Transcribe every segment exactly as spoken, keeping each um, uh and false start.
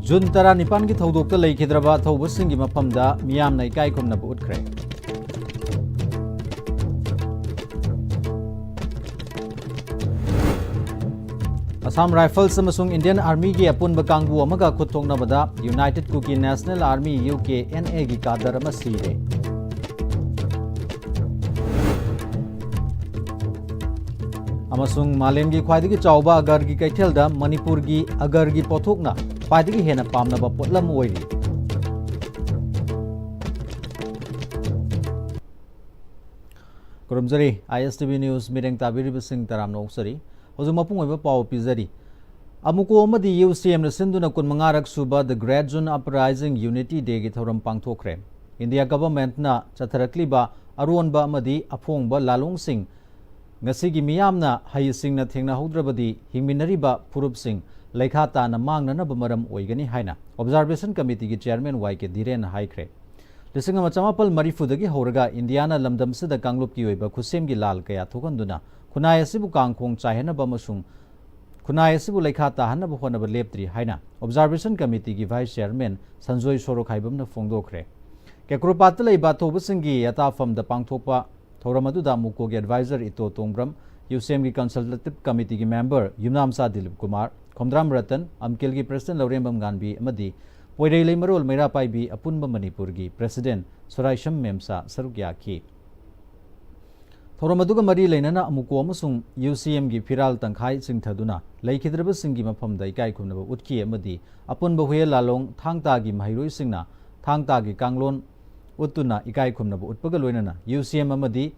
June ꯇꯔꯥꯅꯤꯄꯥꯟꯒꯤ ꯊꯧꯗꯣꯛꯇ ꯂꯩꯈꯤꯗ꯭ꯔꯕ ꯑꯊꯧꯕꯁꯤꯡꯒꯤ ꯃꯐꯝꯗ ꯃꯤꯌꯥꯝꯅ ꯏꯀꯥꯏ ꯈꯨꯝꯅꯕ ꯎꯠꯈ꯭ꯔꯦ꯫ ꯑꯁꯥꯝ ꯔꯥꯏꯐꯜꯁ ꯑꯃꯁꯨꯡ ꯏꯟꯗꯤꯌꯟ ꯑꯥꯔꯃꯤꯒꯤ ꯑꯄꯨꯟꯕ ꯀꯥꯡꯕꯨ ꯑꯃꯒ ꯈꯨꯠ ꯊꯣꯛꯅꯕꯗ united Kuki national army, U K N ꯑꯦꯒꯤ ꯀꯥꯗꯔ ꯑꯃ ꯁꯤꯔꯦ꯫ ꯑꯃꯁꯨꯡ ꯃꯥꯂꯦꯝꯒꯤ ꯈ꯭ꯋꯥꯏꯗꯒꯤ ꯆꯥꯎꯕ ꯑꯒꯔꯒꯤ ꯀꯩꯊꯦꯜꯗ ꯃꯅꯤꯄꯨꯔꯒꯤ ꯑꯒꯔꯒꯤ ꯄꯣꯠꯊꯣꯛꯅ ꯈ꯭ꯋꯥꯏꯗꯒꯤ ꯍꯦꯟꯅ ꯄꯥꯝꯅꯕ ꯄꯣꯠꯂꯝ ꯑꯣꯏꯔꯤ꯫ ꯈꯨꯔꯨꯝꯖꯔꯤ, ꯑꯥꯏ ꯑꯦꯁ ꯇꯤ ꯚꯤ ꯅ꯭ꯌꯨꯁ ꯃꯤꯠꯌꯦꯡ ꯇꯥꯕꯤꯔꯤꯕꯁꯤꯡ ꯇꯔꯥꯝꯅ ꯑꯣꯛꯆꯔꯤ꯫ ꯍꯧꯖꯤꯛ ꯃꯄꯨꯡ ꯑꯣꯏꯕ ꯄꯥꯎ ꯄꯤꯖꯔꯤ꯫ ꯑꯃꯨꯀꯣ ꯑꯃꯗꯤ ꯌꯨ ꯁꯤ ꯑꯦꯝꯅ ꯁꯤꯟꯗꯨꯅ ꯀꯨꯟꯃꯉꯥꯔꯛ ꯁꯨꯕ The Great June Uprising Unity Dayꯒꯤ ꯊꯧꯔꯝ ꯄꯥꯡꯊꯣꯛꯈ꯭ꯔꯦ꯫ ꯏꯟꯗꯤꯌꯥ ꯒꯚꯔꯟꯃꯦꯟꯠꯅ ꯆꯠꯊꯔꯛꯂꯤꯕ ꯑꯔꯣꯟꯕ ꯑꯃꯗꯤ ꯑꯐꯣꯡꯕ ꯂꯥꯂꯣꯡꯁꯤꯡ ꯉꯁꯤꯒꯤ ꯃꯤꯌꯥꯝꯅ ꯍꯩꯁꯤꯡꯅ ꯊꯦꯡꯅꯍꯧꯗ꯭ꯔꯕꯗꯤ ꯍꯤꯡꯃꯤꯟꯅꯔꯤꯕ ꯐꯨꯔꯨꯞꯁꯤꯡ ꯂꯩꯈꯥ ꯇꯥꯅ ꯃꯥꯡꯅꯅꯕ ꯃꯔꯝ ꯑꯣꯏꯒꯅꯤ ꯍꯥꯏꯅ ꯑꯣꯕꯖꯥꯔꯕꯦꯁꯟ ꯀꯃꯤꯇꯤꯒꯤ ꯆꯤꯌꯔꯃꯦꯟ ꯋꯥꯏ ꯀꯦ ꯙꯤꯔꯦꯟꯅ ꯍꯥꯏꯈ꯭ꯔꯦ꯫ ꯂꯤꯁꯤꯡ ꯑꯃ ꯆꯃꯥꯄꯜ ꯃꯔꯤꯐꯨꯗꯒꯤ ꯍꯧꯔꯒ ꯏꯟꯗꯤꯌꯥꯅ ꯂꯝꯗꯝꯁꯤꯗ ꯀꯥꯡꯂꯨꯞꯀꯤ ꯑꯣꯏꯕ ꯈꯨꯠꯁꯦꯝꯒꯤ ꯂꯥꯜ ꯀꯌꯥ ꯊꯣꯛꯍꯟꯗꯨꯅ ꯈꯨꯟꯅꯥꯏ ꯑꯁꯤꯕꯨ ꯀꯥꯡꯈꯣꯡ ꯆꯥꯏꯍꯟꯅꯕ ꯑꯃꯁꯨꯡ ꯈꯨꯟꯅꯥꯏ ꯑꯁꯤꯕꯨ ꯂꯩꯈꯥ ꯇꯥꯍꯟꯅꯕ ꯍꯣꯠꯅꯕ ꯂꯦꯞꯇ꯭ꯔꯤ ꯍꯥꯏꯅ ꯑꯣꯕꯖꯥꯔꯕꯦꯁꯟ ꯀꯃꯤꯇꯤꯒꯤ ꯚꯥꯏꯁ ꯆꯤꯌꯔꯃꯦꯟ ꯁꯟꯖꯣꯏ ꯁꯣꯔꯣꯈꯥꯏꯕꯝꯅ ꯐꯣꯡꯗꯣꯛꯈ꯭ꯔꯦ꯫ ꯀꯦꯀ꯭ꯔꯣꯄꯥꯠꯇ ꯂꯩꯕ ꯑꯊꯧꯕꯁꯤꯡꯒꯤ ꯌꯥꯇꯥꯐꯝꯗ ꯄꯥꯡꯊꯣꯛꯄ ꯊꯧꯔꯝ ꯑꯗꯨꯗ ꯃꯨꯀꯣꯒꯤ ꯑꯦꯗꯚꯥꯏꯖꯔ ꯏꯇꯣ ꯇꯣꯡꯕ꯭ꯔꯝ, ꯌꯨ ꯁꯤ ꯑꯦꯝꯒꯤ ꯀꯟꯁꯜꯇꯦꯇꯤꯚ ꯀꯃꯤꯇꯤꯒꯤ ꯃꯦꯝꯕꯔ ꯌꯨꯝꯅꯥꯝꯆꯥ ꯗꯤꯂꯤꯞ ꯀꯨꯃꯥꯔ, ꯈꯣꯝꯗ꯭ꯔꯥꯝ ꯔꯇꯟ, ꯑꯝꯀꯤꯜꯒꯤ ꯄ꯭ꯔꯦꯁꯤꯗꯦꯟꯠ ꯂꯧꯔꯦꯝꯕꯝ ꯉꯥꯟꯕꯤ ꯑꯃꯗꯤ ꯄꯣꯏꯔꯩ ꯂꯩꯃꯔꯣꯜ ꯃꯩꯔꯥ ꯄꯥꯏꯕꯤ ꯑꯄꯨꯟꯕ ꯃꯅꯤꯄꯨꯔꯒꯤ ꯄ꯭ꯔꯦꯁꯤꯗꯦꯟꯠ ꯁꯣꯔꯥꯏꯁꯝ ꯃꯦꯝꯁꯥ ꯁꯔꯨꯛ ꯌꯥꯈꯤ꯫ ꯊꯧꯔꯝ ꯑꯗꯨꯒ ꯃꯔꯤ ꯂꯩꯅꯅ ꯑꯃꯨꯀꯣ ꯑꯃꯁꯨꯡ ꯌꯨ ꯁꯤ ꯑꯦꯝꯒꯤ ꯐꯤꯔꯥꯜ ꯇꯪꯈꯥꯏ ꯆꯤꯡꯊꯗꯨꯅ ꯂꯩꯈꯤꯗ꯭ꯔꯕꯁꯤꯡꯒꯤ ꯃꯐꯝꯗ ꯏꯀꯥꯏ ꯈꯨꯝꯅꯕ ꯎꯠꯈꯤ ꯑꯃꯗꯤ ꯑꯄꯨꯟꯕ ꯍꯨꯌꯦꯜ ꯂꯥꯂꯣꯡ ꯊꯥꯡ ꯇꯥꯒꯤ ꯃꯍꯩꯔꯣꯏꯁꯤꯡꯅ ꯊꯥꯡ ꯇꯥꯒꯤ ꯀꯥꯡꯂꯣꯟ ꯎꯠꯇꯨꯅ ꯏꯀꯥꯏ ꯈꯨꯝꯅꯕ ꯎꯠꯄꯒ ꯂꯣꯏꯅꯅ ꯌꯨ ꯁꯤ ꯑꯦꯝ ꯑꯃꯗꯤ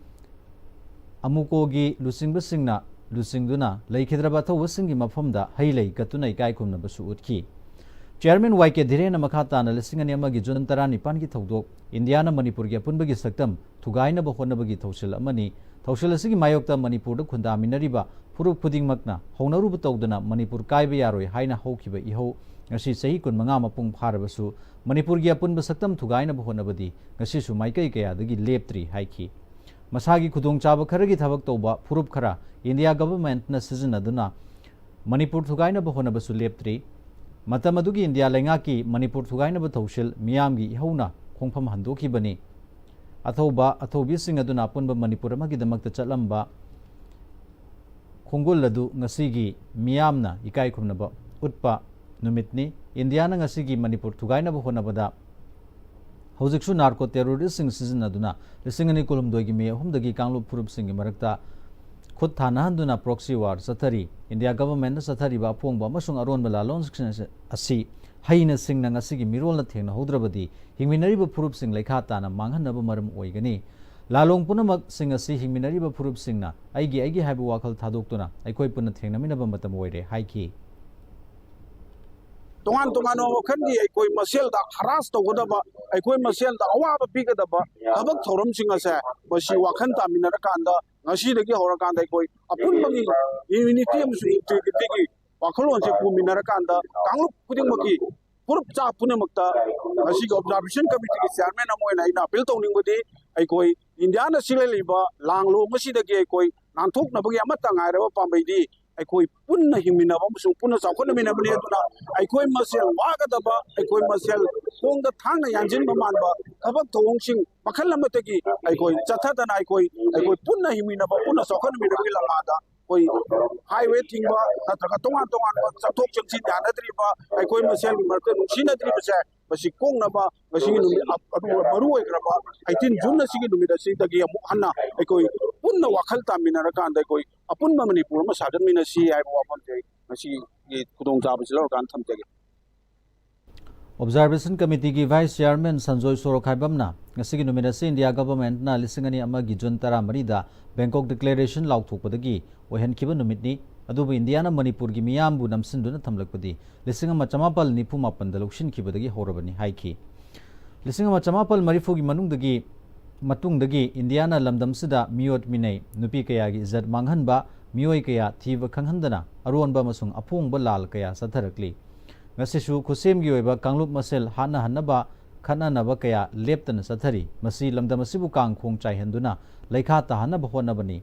ꯑꯃꯨꯀꯣꯒꯤ ꯂꯨꯆꯤꯡꯕꯁꯤꯡꯅ ꯂꯨꯆꯤꯡꯗꯨꯅ ꯂꯩꯈꯤꯗ꯭ꯔꯕ ꯑꯊꯧꯕꯁꯤꯡꯒꯤ ꯃꯐꯝꯗ ꯍꯩ ꯂꯩ ꯀꯠꯇꯨꯅ ꯏꯀꯥꯏ ꯈꯨꯝꯅꯕꯁꯨ ꯎꯠꯈꯤ꯫ ꯆꯤꯌꯔꯃꯦꯟ ꯋꯥꯏ ꯀꯦ ꯙꯤꯔꯦꯟꯅ ꯃꯈꯥ ꯇꯥꯅ ꯂꯤꯁꯤꯡ ꯑꯅꯤ ꯑꯃꯒꯤ ꯖꯨꯟ ꯇꯔꯥꯅꯤꯄꯥꯟꯒꯤ ꯊꯧꯗꯣꯛ ꯏꯟꯗꯤꯌꯥꯅ ꯃꯅꯤꯄꯨꯔꯒꯤ ꯑꯄꯨꯟꯕꯒꯤ ꯁꯛꯇꯝ ꯊꯨꯒꯥꯏꯅꯕ ꯍꯣꯠꯅꯕꯒꯤ ꯊꯧꯁꯤꯜ ꯑꯃꯅꯤ꯫ ꯊꯧꯁꯤꯜ ꯑꯁꯤꯒꯤ ꯃꯥꯌꯣꯛꯇ ꯃꯅꯤꯄꯨꯔꯗ ꯈꯨꯟꯗꯥꯃꯤꯟꯅꯔꯤꯕ ꯐꯨꯔꯨꯞ ꯈꯨꯗꯤꯡꯃꯛꯅ ꯍꯧꯅꯔꯨꯕ ꯇꯧꯗꯅ ꯃꯅꯤꯄꯨꯔ ꯀꯥꯏꯕ ꯌꯥꯔꯣꯏ ꯍꯥꯏꯅ ꯍꯧꯈꯤꯕ ꯏꯍꯧ ꯉꯁꯤ ꯆꯍꯤ ꯀꯨꯟꯃꯉꯥ ꯃꯄꯨꯡ ꯐꯥꯔꯕꯁꯨ ꯃꯅꯤꯄꯨꯔꯒꯤ ꯑꯄꯨꯟꯕ ꯁꯛꯇꯝ ꯊꯨꯒꯥꯏꯅꯕ ꯍꯣꯠꯅꯕꯗꯤ ꯉꯁꯤꯁꯨ ꯃꯥꯏꯀꯩ ꯀꯌꯥꯗꯒꯤ ꯂꯦꯞꯇ꯭ꯔꯤ ꯍꯥꯏꯈꯤ꯫ ꯃꯁꯥꯒꯤ ꯈꯨꯗꯣꯡꯆꯥꯕ ꯈꯔꯒꯤ ꯊꯕꯛ ꯇꯧꯕ ꯐꯨꯔꯨꯞ ꯈꯔ ꯏꯟꯗꯤꯌꯥ ꯒꯚꯔꯟꯃꯦꯟꯠꯅ ꯁꯤꯖꯤꯟꯅꯗꯨꯅ ꯃꯅꯤꯄꯨꯔ ꯊꯨꯒꯥꯏꯅꯕ ꯍꯣꯠꯅꯕꯁꯨ ꯂꯦꯞꯇ꯭ꯔꯤ꯫ ꯃꯇꯝ ꯑꯗꯨꯒꯤ ꯏꯟꯗꯤꯌꯥ ꯂꯩꯉꯥꯛꯀꯤ ꯃꯅꯤꯄꯨꯔ ꯊꯨꯒꯥꯏꯅꯕ ꯊꯧꯁꯤꯜ ꯃꯤꯌꯥꯝꯒꯤ ꯏꯍꯧꯅ ꯈꯣꯡꯐꯝ ꯍꯟꯗꯣꯛꯈꯤꯕꯅꯤ꯫ ꯑꯊꯧꯕ ꯑꯊꯧꯕꯤꯁꯤꯡ ꯑꯗꯨꯅ ꯑꯄꯨꯟꯕ ꯃꯅꯤꯄꯨꯔ ꯑꯃꯒꯤꯗꯃꯛꯇ ꯆꯠꯂꯝꯕ ꯈꯣꯡꯒꯨꯜ ꯑꯗꯨ ꯉꯁꯤꯒꯤ ꯃꯤꯌꯥꯝꯅ ꯏꯀꯥꯏ ꯈꯨꯝꯅꯕ ꯎꯠꯄ ꯅꯨꯃꯤꯠꯅꯤ꯫ ꯏꯟꯗꯤꯌꯥꯅ ꯉꯁꯤꯒꯤ ꯃꯅꯤꯄꯨꯔ ꯊꯨꯒꯥꯏꯅꯕ ꯍꯣꯠꯅꯕꯗ ꯍꯧꯖꯤꯛꯁꯨ ꯅꯥꯔꯀꯣ ꯇꯦꯔꯣꯔꯤꯁꯁꯤꯡ ꯁꯤꯖꯤꯟꯅꯗꯨꯅ ꯂꯤꯁꯤꯡ ꯑꯅꯤ ꯀꯨꯟꯍꯨꯝꯗꯣꯏꯒꯤ ꯃꯦ ꯑꯍꯨꯝꯗꯒꯤ ꯀꯥꯡꯂꯨꯞ ꯐꯨꯔꯨꯞꯁꯤꯡꯒꯤ ꯃꯔꯛꯇ ꯈꯨꯠ ꯊꯥꯅꯍꯟꯗꯨꯅ ꯄ꯭ꯔꯣꯛꯁꯤ ꯋꯥꯔ ꯆꯠꯊꯔꯤ꯫ ꯏꯟꯗꯤꯌꯥ ꯒꯚꯔꯟꯃꯦꯟꯠꯅ ꯆꯠꯊꯔꯤꯕ ꯑꯄꯣꯡꯕ ꯑꯃꯁꯨꯡ ꯑꯔꯣꯟꯕ ꯂꯥꯂꯣꯡꯁꯤꯡ ꯑꯁꯤ ꯍꯩꯅ ꯁꯤꯡꯅ ꯉꯁꯤꯒꯤ ꯃꯤꯔꯣꯜꯅ ꯊꯦꯡꯅꯍꯧꯗ꯭ꯔꯕꯗꯤ ꯍꯤꯡꯃꯤꯟꯅꯔꯤꯕ ꯐꯨꯔꯨꯞꯁꯤꯡ ꯂꯩꯈꯥ ꯇꯥꯅ ꯃꯥꯡꯍꯟꯅꯕ ꯃꯔꯝ ꯑꯣꯏꯒꯅꯤ꯫ ꯂꯥꯂꯣꯡ ꯄꯨꯝꯅꯃꯛꯁꯤꯡ ꯑꯁꯤ ꯍꯤꯡꯃꯤꯟꯅꯔꯤꯕ ꯐꯨꯔꯨꯞꯁꯤꯡꯅ ꯑꯩꯒꯤ ꯑꯩꯒꯤ ꯍꯥꯏꯕ ꯋꯥꯈꯜ ꯊꯥꯗꯣꯛꯇꯨꯅ ꯑꯩꯈꯣꯏ ꯄꯨꯟꯅ ꯊꯦꯡꯅꯃꯤꯟꯅꯕ ꯃꯇꯝ ꯑꯣꯏꯔꯦ ꯍꯥꯏꯈꯤ꯫ ꯇꯣꯉꯥꯟ ꯇꯣꯉꯥꯟꯕ ꯋꯥꯈꯜꯒꯤ ꯑꯩꯈꯣꯏ ꯃꯁꯦꯜꯗ ꯍꯔꯥꯁ ꯇꯧꯒꯗꯕ, ꯑꯩꯈꯣꯏ ꯃꯁꯦꯜꯗ ꯑꯋꯥꯕ ꯄꯤꯒꯗꯕ ꯊꯕꯛ ꯊꯧꯔꯝꯁꯤꯡ ꯑꯁꯦ ꯃꯁꯤ ꯋꯥꯈꯜ ꯇꯥꯃꯤꯟꯅꯔꯀꯥꯟꯗ ꯉꯁꯤꯗꯒꯤ ꯍꯧꯔꯀꯥꯟꯗ ꯑꯩꯈꯣꯏ ꯑꯄꯨꯟꯕꯒꯤ ꯌꯨꯅꯤꯇꯤ ꯑꯃꯁꯨꯡ ꯏꯟꯇꯤꯒ꯭ꯔꯤꯇꯤꯒꯤ ꯋꯥꯈꯜꯂꯣꯟꯁꯦ ꯄꯨꯃꯤꯟꯅꯔꯀꯥꯟꯗ ꯀꯥꯡꯂꯨꯞ ꯈꯨꯗꯤꯡꯃꯛꯀꯤ ꯐꯨꯔꯨꯞ ꯆꯥ ꯄꯨꯝꯅꯃꯛꯇ ꯉꯁꯤꯒꯤ ꯑꯣꯕꯖꯥꯔꯕꯦꯁꯟ ꯀꯃꯤꯇꯤꯒꯤ ꯆꯤꯌꯥꯔꯃꯦꯟ ꯑꯃ ꯑꯣꯏꯅ ꯑꯩꯅ ꯑꯄꯤꯜ ꯇꯧꯅꯤꯡꯕꯗꯤ ꯑꯩꯈꯣꯏ ꯏꯟꯗꯤꯌꯥꯅ ꯁꯤꯜꯂꯛꯂꯤꯕ ꯂꯥꯡꯂꯣꯡ ꯑꯁꯤꯗꯒꯤ ꯑꯩꯈꯣꯏ ꯅꯥꯟꯊꯣꯛꯅꯕꯒꯤ ꯑꯃꯠꯇ ꯉꯥꯏꯔꯕ ꯄꯥꯝꯕꯩꯗꯤ ꯑꯩꯈꯣꯏ ꯄꯨꯟꯅ ꯍꯤꯡꯃꯤꯟꯅꯕ ꯑꯃꯁꯨꯡ ꯄꯨꯟꯅ ꯆꯥꯎꯈꯠꯃꯤꯟꯅꯕꯅꯤ꯫ ꯑꯗꯨꯅ ꯑꯩꯈꯣꯏ ꯃꯁꯦꯜ ꯋꯥꯒꯗꯕ, ꯑꯩꯈꯣꯏ ꯃꯁꯦꯜ ꯈꯣꯡꯗ ꯊꯥꯡꯅ ꯌꯥꯟꯁꯤꯟꯕ ꯃꯥꯟꯕ ꯊꯕꯛ ꯊꯧꯑꯣꯡꯁꯤꯡ ꯃꯈꯜ ꯑꯃꯠꯇꯒꯤ ꯑꯩꯈꯣꯏ ꯆꯠꯊꯗꯅ ꯑꯩꯈꯣꯏ ꯑꯩꯈꯣꯏ ꯄꯨꯟꯅ ꯍꯤꯡꯃꯤꯟꯅꯕ, ꯄꯨꯟꯅ ꯆꯥꯎꯈꯠꯃꯤꯟꯅꯕꯒꯤ ꯂꯝꯕꯥꯗ ꯑꯩꯈꯣꯏ ꯍꯥꯏꯋꯦ ꯊꯤꯡꯕ ꯅꯠꯇ꯭ꯔꯒ ꯇꯣꯉꯥꯟ ꯇꯣꯉꯥꯟꯕ ꯆꯠꯊꯣꯛ ꯆꯠꯁꯤꯟ ꯌꯥꯅꯗ꯭ꯔꯤꯕ, ꯑꯩꯈꯣꯏ ꯃꯁꯦꯜꯒꯤ ꯃꯔꯛꯇ ꯅꯨꯡꯁꯤꯅꯗ꯭ꯔꯤꯕꯁꯦ ꯃꯁꯤ ꯀꯣꯛꯅꯕ ꯉꯁꯤꯒꯤ ꯅꯨꯃꯤꯠ ꯑꯗꯨꯒ ꯃꯔꯨ ꯑꯣꯏꯈ꯭ꯔꯕ ꯑꯩꯇꯤꯟ ꯖꯨꯟ ꯑꯁꯤꯒꯤ ꯅꯨꯃꯤꯠ ꯑꯁꯤꯗꯒꯤ ꯑꯃꯨꯛ ꯍꯟꯅ ꯑꯩꯈꯣꯏ ꯄꯨꯟꯅ ꯋꯥꯈꯜ ꯇꯥꯃꯤꯟꯅꯔꯀꯥꯟꯗ ꯑꯩꯈꯣꯏ ꯑꯄꯨꯟꯕ ꯃꯅꯤꯄꯨꯔ ꯑꯃ ꯁꯥꯒꯠꯃꯤꯟꯅꯁꯤ ꯍꯥꯏꯕ ꯋꯥꯐꯝꯁꯦ ꯑꯩ ꯉꯁꯤꯒꯤ ꯈꯨꯗꯣꯡꯆꯥꯕꯁꯤ ꯂꯧꯔꯀꯥꯟꯗ ꯊꯝꯖꯒꯦ꯫ ꯑꯣꯕꯖꯥꯔꯕꯦꯁꯟ ꯀꯃꯤꯇꯤꯒꯤ ꯚꯥꯏꯁ ꯆꯤꯌꯥꯔꯃꯦꯟ ꯁꯟꯖꯣꯏ ꯁꯣꯔꯣꯛꯈꯥꯏꯕꯝꯅ ꯉꯁꯤꯒꯤ ꯅꯨꯃꯤꯠ ꯑꯁꯤ ꯏꯟꯗꯤꯌꯥ ꯒꯚꯔꯟꯃꯦꯟꯠꯅ ꯂꯤꯁꯤꯡ ꯑꯅꯤ ꯑꯃꯒꯤ ꯖꯨꯟ ꯇꯔꯥꯃꯔꯤꯗ ꯕꯦꯡꯀꯣꯛ ꯗꯤꯀ꯭ꯂꯦꯔꯦꯁꯟ ꯂꯥꯎꯊꯣꯛꯄꯗꯒꯤ ꯑꯣꯏꯍꯟꯈꯤꯕ ꯅꯨꯃꯤꯠꯅꯤ꯫ ꯑꯗꯨꯕꯨ ꯏꯟꯗꯤꯌꯥꯅ ꯃꯅꯤꯄꯨꯔꯒꯤ ꯃꯤꯌꯥꯝꯕꯨ ꯅꯝꯁꯤꯟꯗꯨꯅ ꯊꯝꯂꯛꯄꯗꯤ ꯂꯤꯁꯤꯡ ꯑꯃ ꯆꯃꯥꯄꯜ ꯅꯤꯐꯨ ꯃꯥꯄꯟꯗ ꯂꯧꯁꯤꯟꯈꯤꯕꯗꯒꯤ ꯍꯧꯔꯕꯅꯤ ꯍꯥꯏꯈꯤ꯫ ꯂꯤꯁꯤꯡ ꯑꯃ ꯆꯃꯥꯄꯜ ꯃꯔꯤꯐꯨꯒꯤ ꯃꯅꯨꯡꯗꯒꯤ ꯃꯇꯨꯡꯗꯒꯤ ꯏꯟꯗꯤꯌꯥꯅ ꯂꯝꯗꯝꯁꯤꯗ ꯃꯤꯑꯣꯠ ꯃꯤꯅꯩ, ꯅꯨꯄꯤ ꯀꯌꯥꯒꯤ ꯏꯖꯠ ꯃꯥꯡꯍꯟꯕ, ꯃꯤꯑꯣꯏ ꯀꯌꯥ ꯊꯤꯕ ꯈꯪꯍꯟꯗꯅ ꯑꯔꯣꯟꯕ ꯑꯃꯁꯨꯡ ꯑꯐꯣꯡꯕ ꯂꯥꯜ ꯀꯌꯥ ꯆꯠꯊꯔꯛꯂꯤ꯫ ꯉꯁꯤꯁꯨ ꯈꯨꯠꯁꯦꯝꯒꯤ ꯑꯣꯏꯕ ꯀꯥꯡꯂꯨꯞ ꯃꯁꯦꯜ ꯍꯥꯠꯅꯍꯟꯅꯕ ꯈꯠꯅꯅꯕ ꯀꯌꯥ ꯂꯦꯞꯇꯅ ꯆꯠꯊꯔꯤ꯫ ꯃꯁꯤ ꯂꯝꯗꯝ ꯑꯁꯤꯕꯨ ꯀꯥꯡ ꯈꯣꯡ ꯆꯥꯏꯍꯟꯗꯨꯅ ꯂꯩꯈꯥ ꯇꯥꯍꯟꯅꯕ ꯍꯣꯠꯅꯕꯅꯤ꯫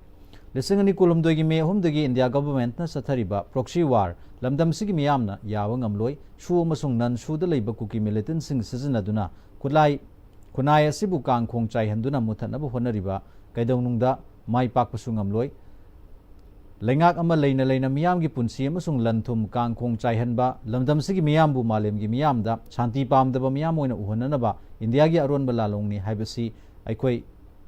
ꯂꯤꯁꯤꯡ ꯑꯅꯤ ꯀꯨꯟꯍꯨꯝꯗꯣꯏꯒꯤ ꯃꯦ ꯑꯍꯨꯝꯗꯒꯤ ꯏꯟꯗꯤꯌꯥ ꯒꯚꯔꯟꯃꯦꯟꯠꯅ ꯆꯠꯊꯔꯤꯕ ꯄ꯭ꯔꯣꯛꯁꯤ ꯋꯥꯔ ꯂꯝꯗꯝꯁꯤꯒꯤ ꯃꯤꯌꯥꯝꯅ ꯌꯥꯕ ꯉꯝꯂꯣꯏ, ꯁꯨ ꯑꯃꯁꯨꯡ ꯅꯟ ꯁꯨꯗ ꯂꯩꯕ ꯀꯨꯀꯤ ꯃꯤꯂꯤꯇꯦꯟꯠꯁꯤꯡ ꯁꯤꯖꯤꯟꯅꯗꯨꯅ ꯈꯨꯠꯂꯥꯏ, ꯈꯨꯟꯅꯥꯏ ꯑꯁꯤꯕꯨ ꯀꯥꯡꯈꯣꯡ ꯆꯥꯏꯍꯟꯗꯨꯅ ꯃꯨꯠꯊꯠꯅꯕ ꯍꯣꯠꯅꯔꯤꯕ ꯀꯩꯗꯧꯅꯨꯡꯗ ꯃꯥꯏ ꯄꯥꯛꯄꯁꯨ ꯉꯝꯂꯣꯏ꯫ ꯂꯩꯉꯥꯛ ꯑꯃ ꯂꯩꯅ ꯂꯩꯅ ꯃꯤꯌꯥꯝꯒꯤ ꯄꯨꯟꯁꯤ ꯑꯃꯁꯨꯡ ꯂꯟ ꯊꯨꯝ ꯀꯥꯡꯈꯣꯡ ꯆꯥꯏꯍꯟꯕ, ꯂꯝꯗꯝꯁꯤꯒꯤ ꯃꯤꯌꯥꯝꯕꯨ ꯃꯥꯂꯦꯝꯒꯤ ꯃꯤꯌꯥꯝꯗ ꯁꯥꯟꯇꯤ ꯄꯥꯝꯗꯕ ꯃꯤꯌꯥꯝ ꯑꯣꯏꯅ ꯎꯍꯟꯅꯅꯕ ꯏꯟꯗꯤꯌꯥꯒꯤ ꯑꯔꯣꯟꯕ ꯂꯥꯂꯣꯡꯅꯤ ꯍꯥꯏꯕꯁꯤ ꯑꯩꯈꯣꯏ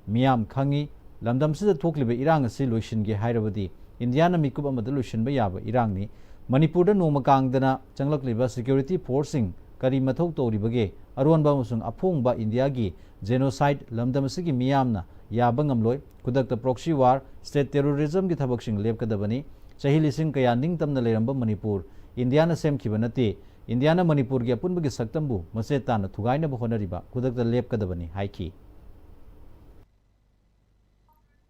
ꯃꯤꯌꯥꯝ ꯈꯪꯏ꯫ ꯂꯝꯗꯝꯁꯤꯗ ꯊꯣꯛꯂꯤꯕ ꯏꯔꯥꯡ ꯑꯁꯤ ꯂꯣꯏꯁꯤꯟꯒꯦ ꯍꯥꯏꯔꯕꯗꯤ ꯏꯟꯗꯤꯌꯥꯅ ꯃꯤꯀꯨꯞ ꯑꯃꯗ ꯂꯣꯏꯁꯤꯟꯕ ꯌꯥꯕ ꯏꯔꯥꯡꯅꯤ꯫ ꯃꯅꯤꯄꯨꯔꯗ ꯅꯣꯡꯃ ꯀꯥꯡꯗꯅ ꯆꯪꯂꯛꯂꯤꯕ ꯁꯦꯀ꯭ꯌꯨꯔꯤꯇꯤ ꯐꯣꯔꯁꯁꯤꯡ ꯀꯔꯤ ꯃꯊꯧ ꯇꯧꯔꯤꯕꯒꯦ? ꯑꯔꯣꯟꯕ ꯑꯃꯁꯨꯡ ꯑꯐꯣꯡꯕ ꯏꯟꯗꯤꯌꯥꯒꯤ ꯖꯦꯅꯣꯁꯥꯏꯗ ꯂꯝꯗꯝ ꯑꯁꯤꯒꯤ ꯃꯤꯌꯥꯝꯅ ꯌꯥꯕ ꯉꯝꯂꯣꯏ꯫ ꯈꯨꯗꯛꯇ ꯄ꯭ꯔꯣꯛꯁꯤ ꯋꯥꯔ, ꯁ꯭ꯇꯦꯠ ꯇꯦꯔꯣꯔꯤꯖꯝꯒꯤ ꯊꯕꯛꯁꯤꯡ ꯂꯦꯞꯀꯗꯕꯅꯤ꯫ ꯆꯍꯤ ꯂꯤꯁꯤꯡ ꯀꯌꯥ ꯅꯤꯡꯇꯝꯅ ꯂꯩꯔꯝꯕ ꯃꯅꯤꯄꯨꯔ ꯏꯟꯗꯤꯌꯥꯅ ꯁꯦꯝꯈꯤꯕ ꯅꯠꯇꯦ꯫ ꯏꯟꯗꯤꯌꯥꯅ ꯃꯅꯤꯄꯨꯔꯒꯤ ꯑꯄꯨꯟꯕꯒꯤ ꯁꯛꯇꯝꯕꯨ ꯃꯆꯦꯠ ꯇꯥꯅ ꯊꯨꯒꯥꯏꯅꯕ ꯍꯣꯠꯅꯔꯤꯕ ꯈꯨꯗꯛꯇ ꯂꯦꯞꯀꯗꯕꯅꯤ ꯍꯥꯏꯈꯤ꯫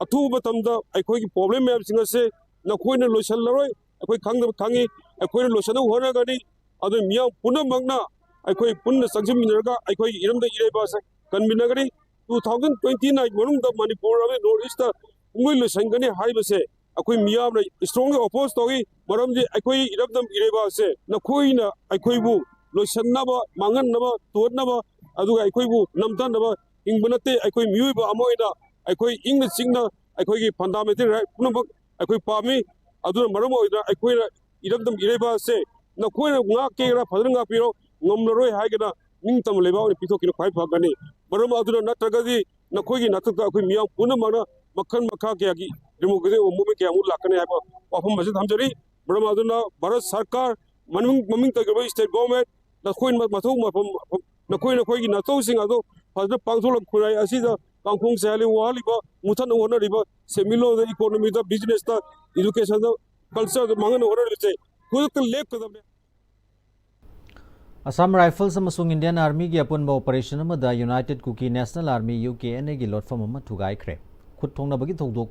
ꯑꯊꯨꯕ ꯃꯇꯝꯗ ꯑꯩꯈꯣꯏꯒꯤ ꯄ꯭ꯔꯣꯕ꯭ꯂꯦꯝ ꯃꯌꯥꯝꯁꯤꯡ ꯑꯁꯦ ꯅꯈꯣꯏꯅ ꯂꯣꯏꯁꯤꯜꯂꯔꯣꯏ, ꯑꯩꯈꯣꯏ ꯈꯪꯗꯕ ꯈꯪꯉꯤ, ꯑꯩꯈꯣꯏꯅ ꯂꯣꯏꯁꯤꯟꯅꯕ ꯍꯣꯠꯅꯒꯅꯤ꯫ ꯑꯗꯨ ꯃꯤꯌꯥꯝ ꯄꯨꯝꯅꯃꯛꯅ ꯑꯩꯈꯣꯏ ꯄꯨꯟꯅ ꯆꯪꯁꯤꯟꯃꯤꯟꯅꯔꯒ ꯑꯩꯈꯣꯏꯒꯤ ꯏꯔꯝꯗꯝ ꯏꯔꯩꯕꯥꯛ ꯑꯁꯦ ꯀꯟꯃꯤꯟꯅꯒꯅꯤ꯫ Two thousand twenty nine ꯃꯅꯨꯡꯗ ꯃꯅꯤꯄꯨꯔ ꯑꯃꯗꯤ ꯅꯣꯔꯠ ꯏꯁꯇ ꯄꯨꯡꯂꯣꯏ ꯂꯣꯏꯁꯤꯟꯒꯅꯤ ꯍꯥꯏꯕꯁꯦ ꯑꯩꯈꯣꯏ ꯃꯤꯌꯥꯝꯅ strongly oppose ꯇꯧꯏ꯫ ꯃꯔꯝꯗꯤ ꯑꯩꯈꯣꯏ ꯏꯔꯝꯗꯝ ꯏꯔꯩꯕꯥꯛ ꯑꯁꯦ ꯅꯈꯣꯏꯅ ꯑꯩꯈꯣꯏꯕꯨ ꯂꯣꯏꯁꯤꯟꯅꯕ, ꯃꯥꯡꯍꯟꯅꯕ, ꯇꯣꯠꯅꯕ, ꯑꯗꯨꯒ ꯑꯩꯈꯣꯏꯕꯨ ꯅꯝꯊꯅꯕ ꯍꯤꯡꯕ ꯅꯠꯇꯦ꯫ ꯑꯩꯈꯣꯏ ꯃꯤꯑꯣꯏꯕ ꯑꯃ ꯑꯣꯏꯅ ꯑꯩꯈꯣꯏ ꯏꯪꯅ ꯆꯤꯛꯅ ꯑꯩꯈꯣꯏꯒꯤ fundamental right ꯄꯨꯝꯅꯃꯛ ꯑꯩꯈꯣꯏ ꯄꯥꯝꯃꯤ꯫ ꯑꯗꯨꯅ ꯃꯔꯝ ꯑꯣꯏꯗꯅ ꯑꯩꯈꯣꯏꯅ ꯏꯔꯝꯗꯝ ꯏꯔꯩꯕꯥꯛ ꯑꯁꯦ ꯅꯈꯣꯏꯅ ꯉꯥꯛꯀꯦꯔꯥ ꯐꯖꯅ ꯉꯥꯛꯄꯤꯔꯣ, ꯉꯝꯂꯔꯣꯏ ꯍꯥꯏꯒꯅ ꯅꯤꯡꯇꯝꯕ ꯂꯩꯕꯥꯛ ꯑꯣꯏꯅ ꯄꯤꯊꯣꯛꯈꯤꯅ ꯈ꯭ꯋꯥꯏ ꯐꯒꯅꯤ꯫ ꯃꯔꯝ ꯑꯗꯨꯅ ꯅꯠꯇ꯭ꯔꯒꯗꯤ ꯅꯈꯣꯏꯒꯤ ꯅꯥꯊꯛꯇ ꯑꯩꯈꯣꯏ ꯃꯤꯌꯥꯝ ꯄꯨꯝꯅꯃꯛꯅ ꯃꯈꯜ ꯃꯈꯥ ꯀꯌꯥꯒꯤ democratic movement ꯀꯌꯥꯃꯨꯛ ꯂꯥꯛꯀꯅꯤ ꯍꯥꯏꯕ ꯋꯥꯐꯝ ꯑꯁꯤ ꯊꯝꯖꯔꯤ꯫ ꯃꯔꯝ ꯑꯗꯨꯅ ꯚꯥꯔꯠ ꯁꯔꯀꯥꯔ ꯃꯃꯤꯡ, ꯃꯃꯤꯡ ꯇꯧꯈꯤꯕ state government, ꯅꯈꯣꯏ ꯃꯊꯧ ꯃꯐꯝ, ꯅꯈꯣꯏ ꯅꯈꯣꯏꯒꯤ ꯅꯊꯧꯁꯤꯡ ꯑꯗꯨ ꯐꯖꯅ ꯄꯥꯡꯊꯣꯛꯂꯒ ꯈꯨꯟꯅꯥꯏ ꯑꯁꯤꯗ ꯀꯥꯡꯈꯣꯡ ꯆꯥꯏꯍꯜꯂꯤ, ꯋꯥꯍꯜꯂꯤꯕ, ꯃꯨꯊꯠꯅ ꯍꯣꯠꯅꯔꯤꯕ ꯁꯦꯟꯃꯤꯠꯂꯣꯟꯗ, economy ꯗ, business ꯇ, education ꯗ, culture ꯗ ꯃꯥꯡꯍꯟꯅ ꯍꯣꯠꯅꯔꯤꯕꯁꯦ ꯈꯨꯗꯛꯇ ꯂꯦꯞꯀꯗꯕꯅꯤ꯫ ꯑꯁꯥꯝ ꯔꯥꯏꯐꯜꯁ ꯑꯃꯁꯨꯡ ꯏꯟꯗꯤꯌꯟ ꯑꯥꯔꯃꯤꯒꯤ ꯑꯄꯨꯟꯕ ꯑꯣꯄꯔꯦꯁꯟ ꯑꯃꯗ united Kuki national army, U K N ꯑꯦꯒꯤ ꯂꯣꯠꯐꯝ ꯑꯃ ꯊꯨꯒꯥꯏꯈ꯭ꯔꯦ꯫ ꯈꯨꯠ ꯊꯣꯡꯅꯕꯒꯤ ꯊꯧꯗꯣꯛ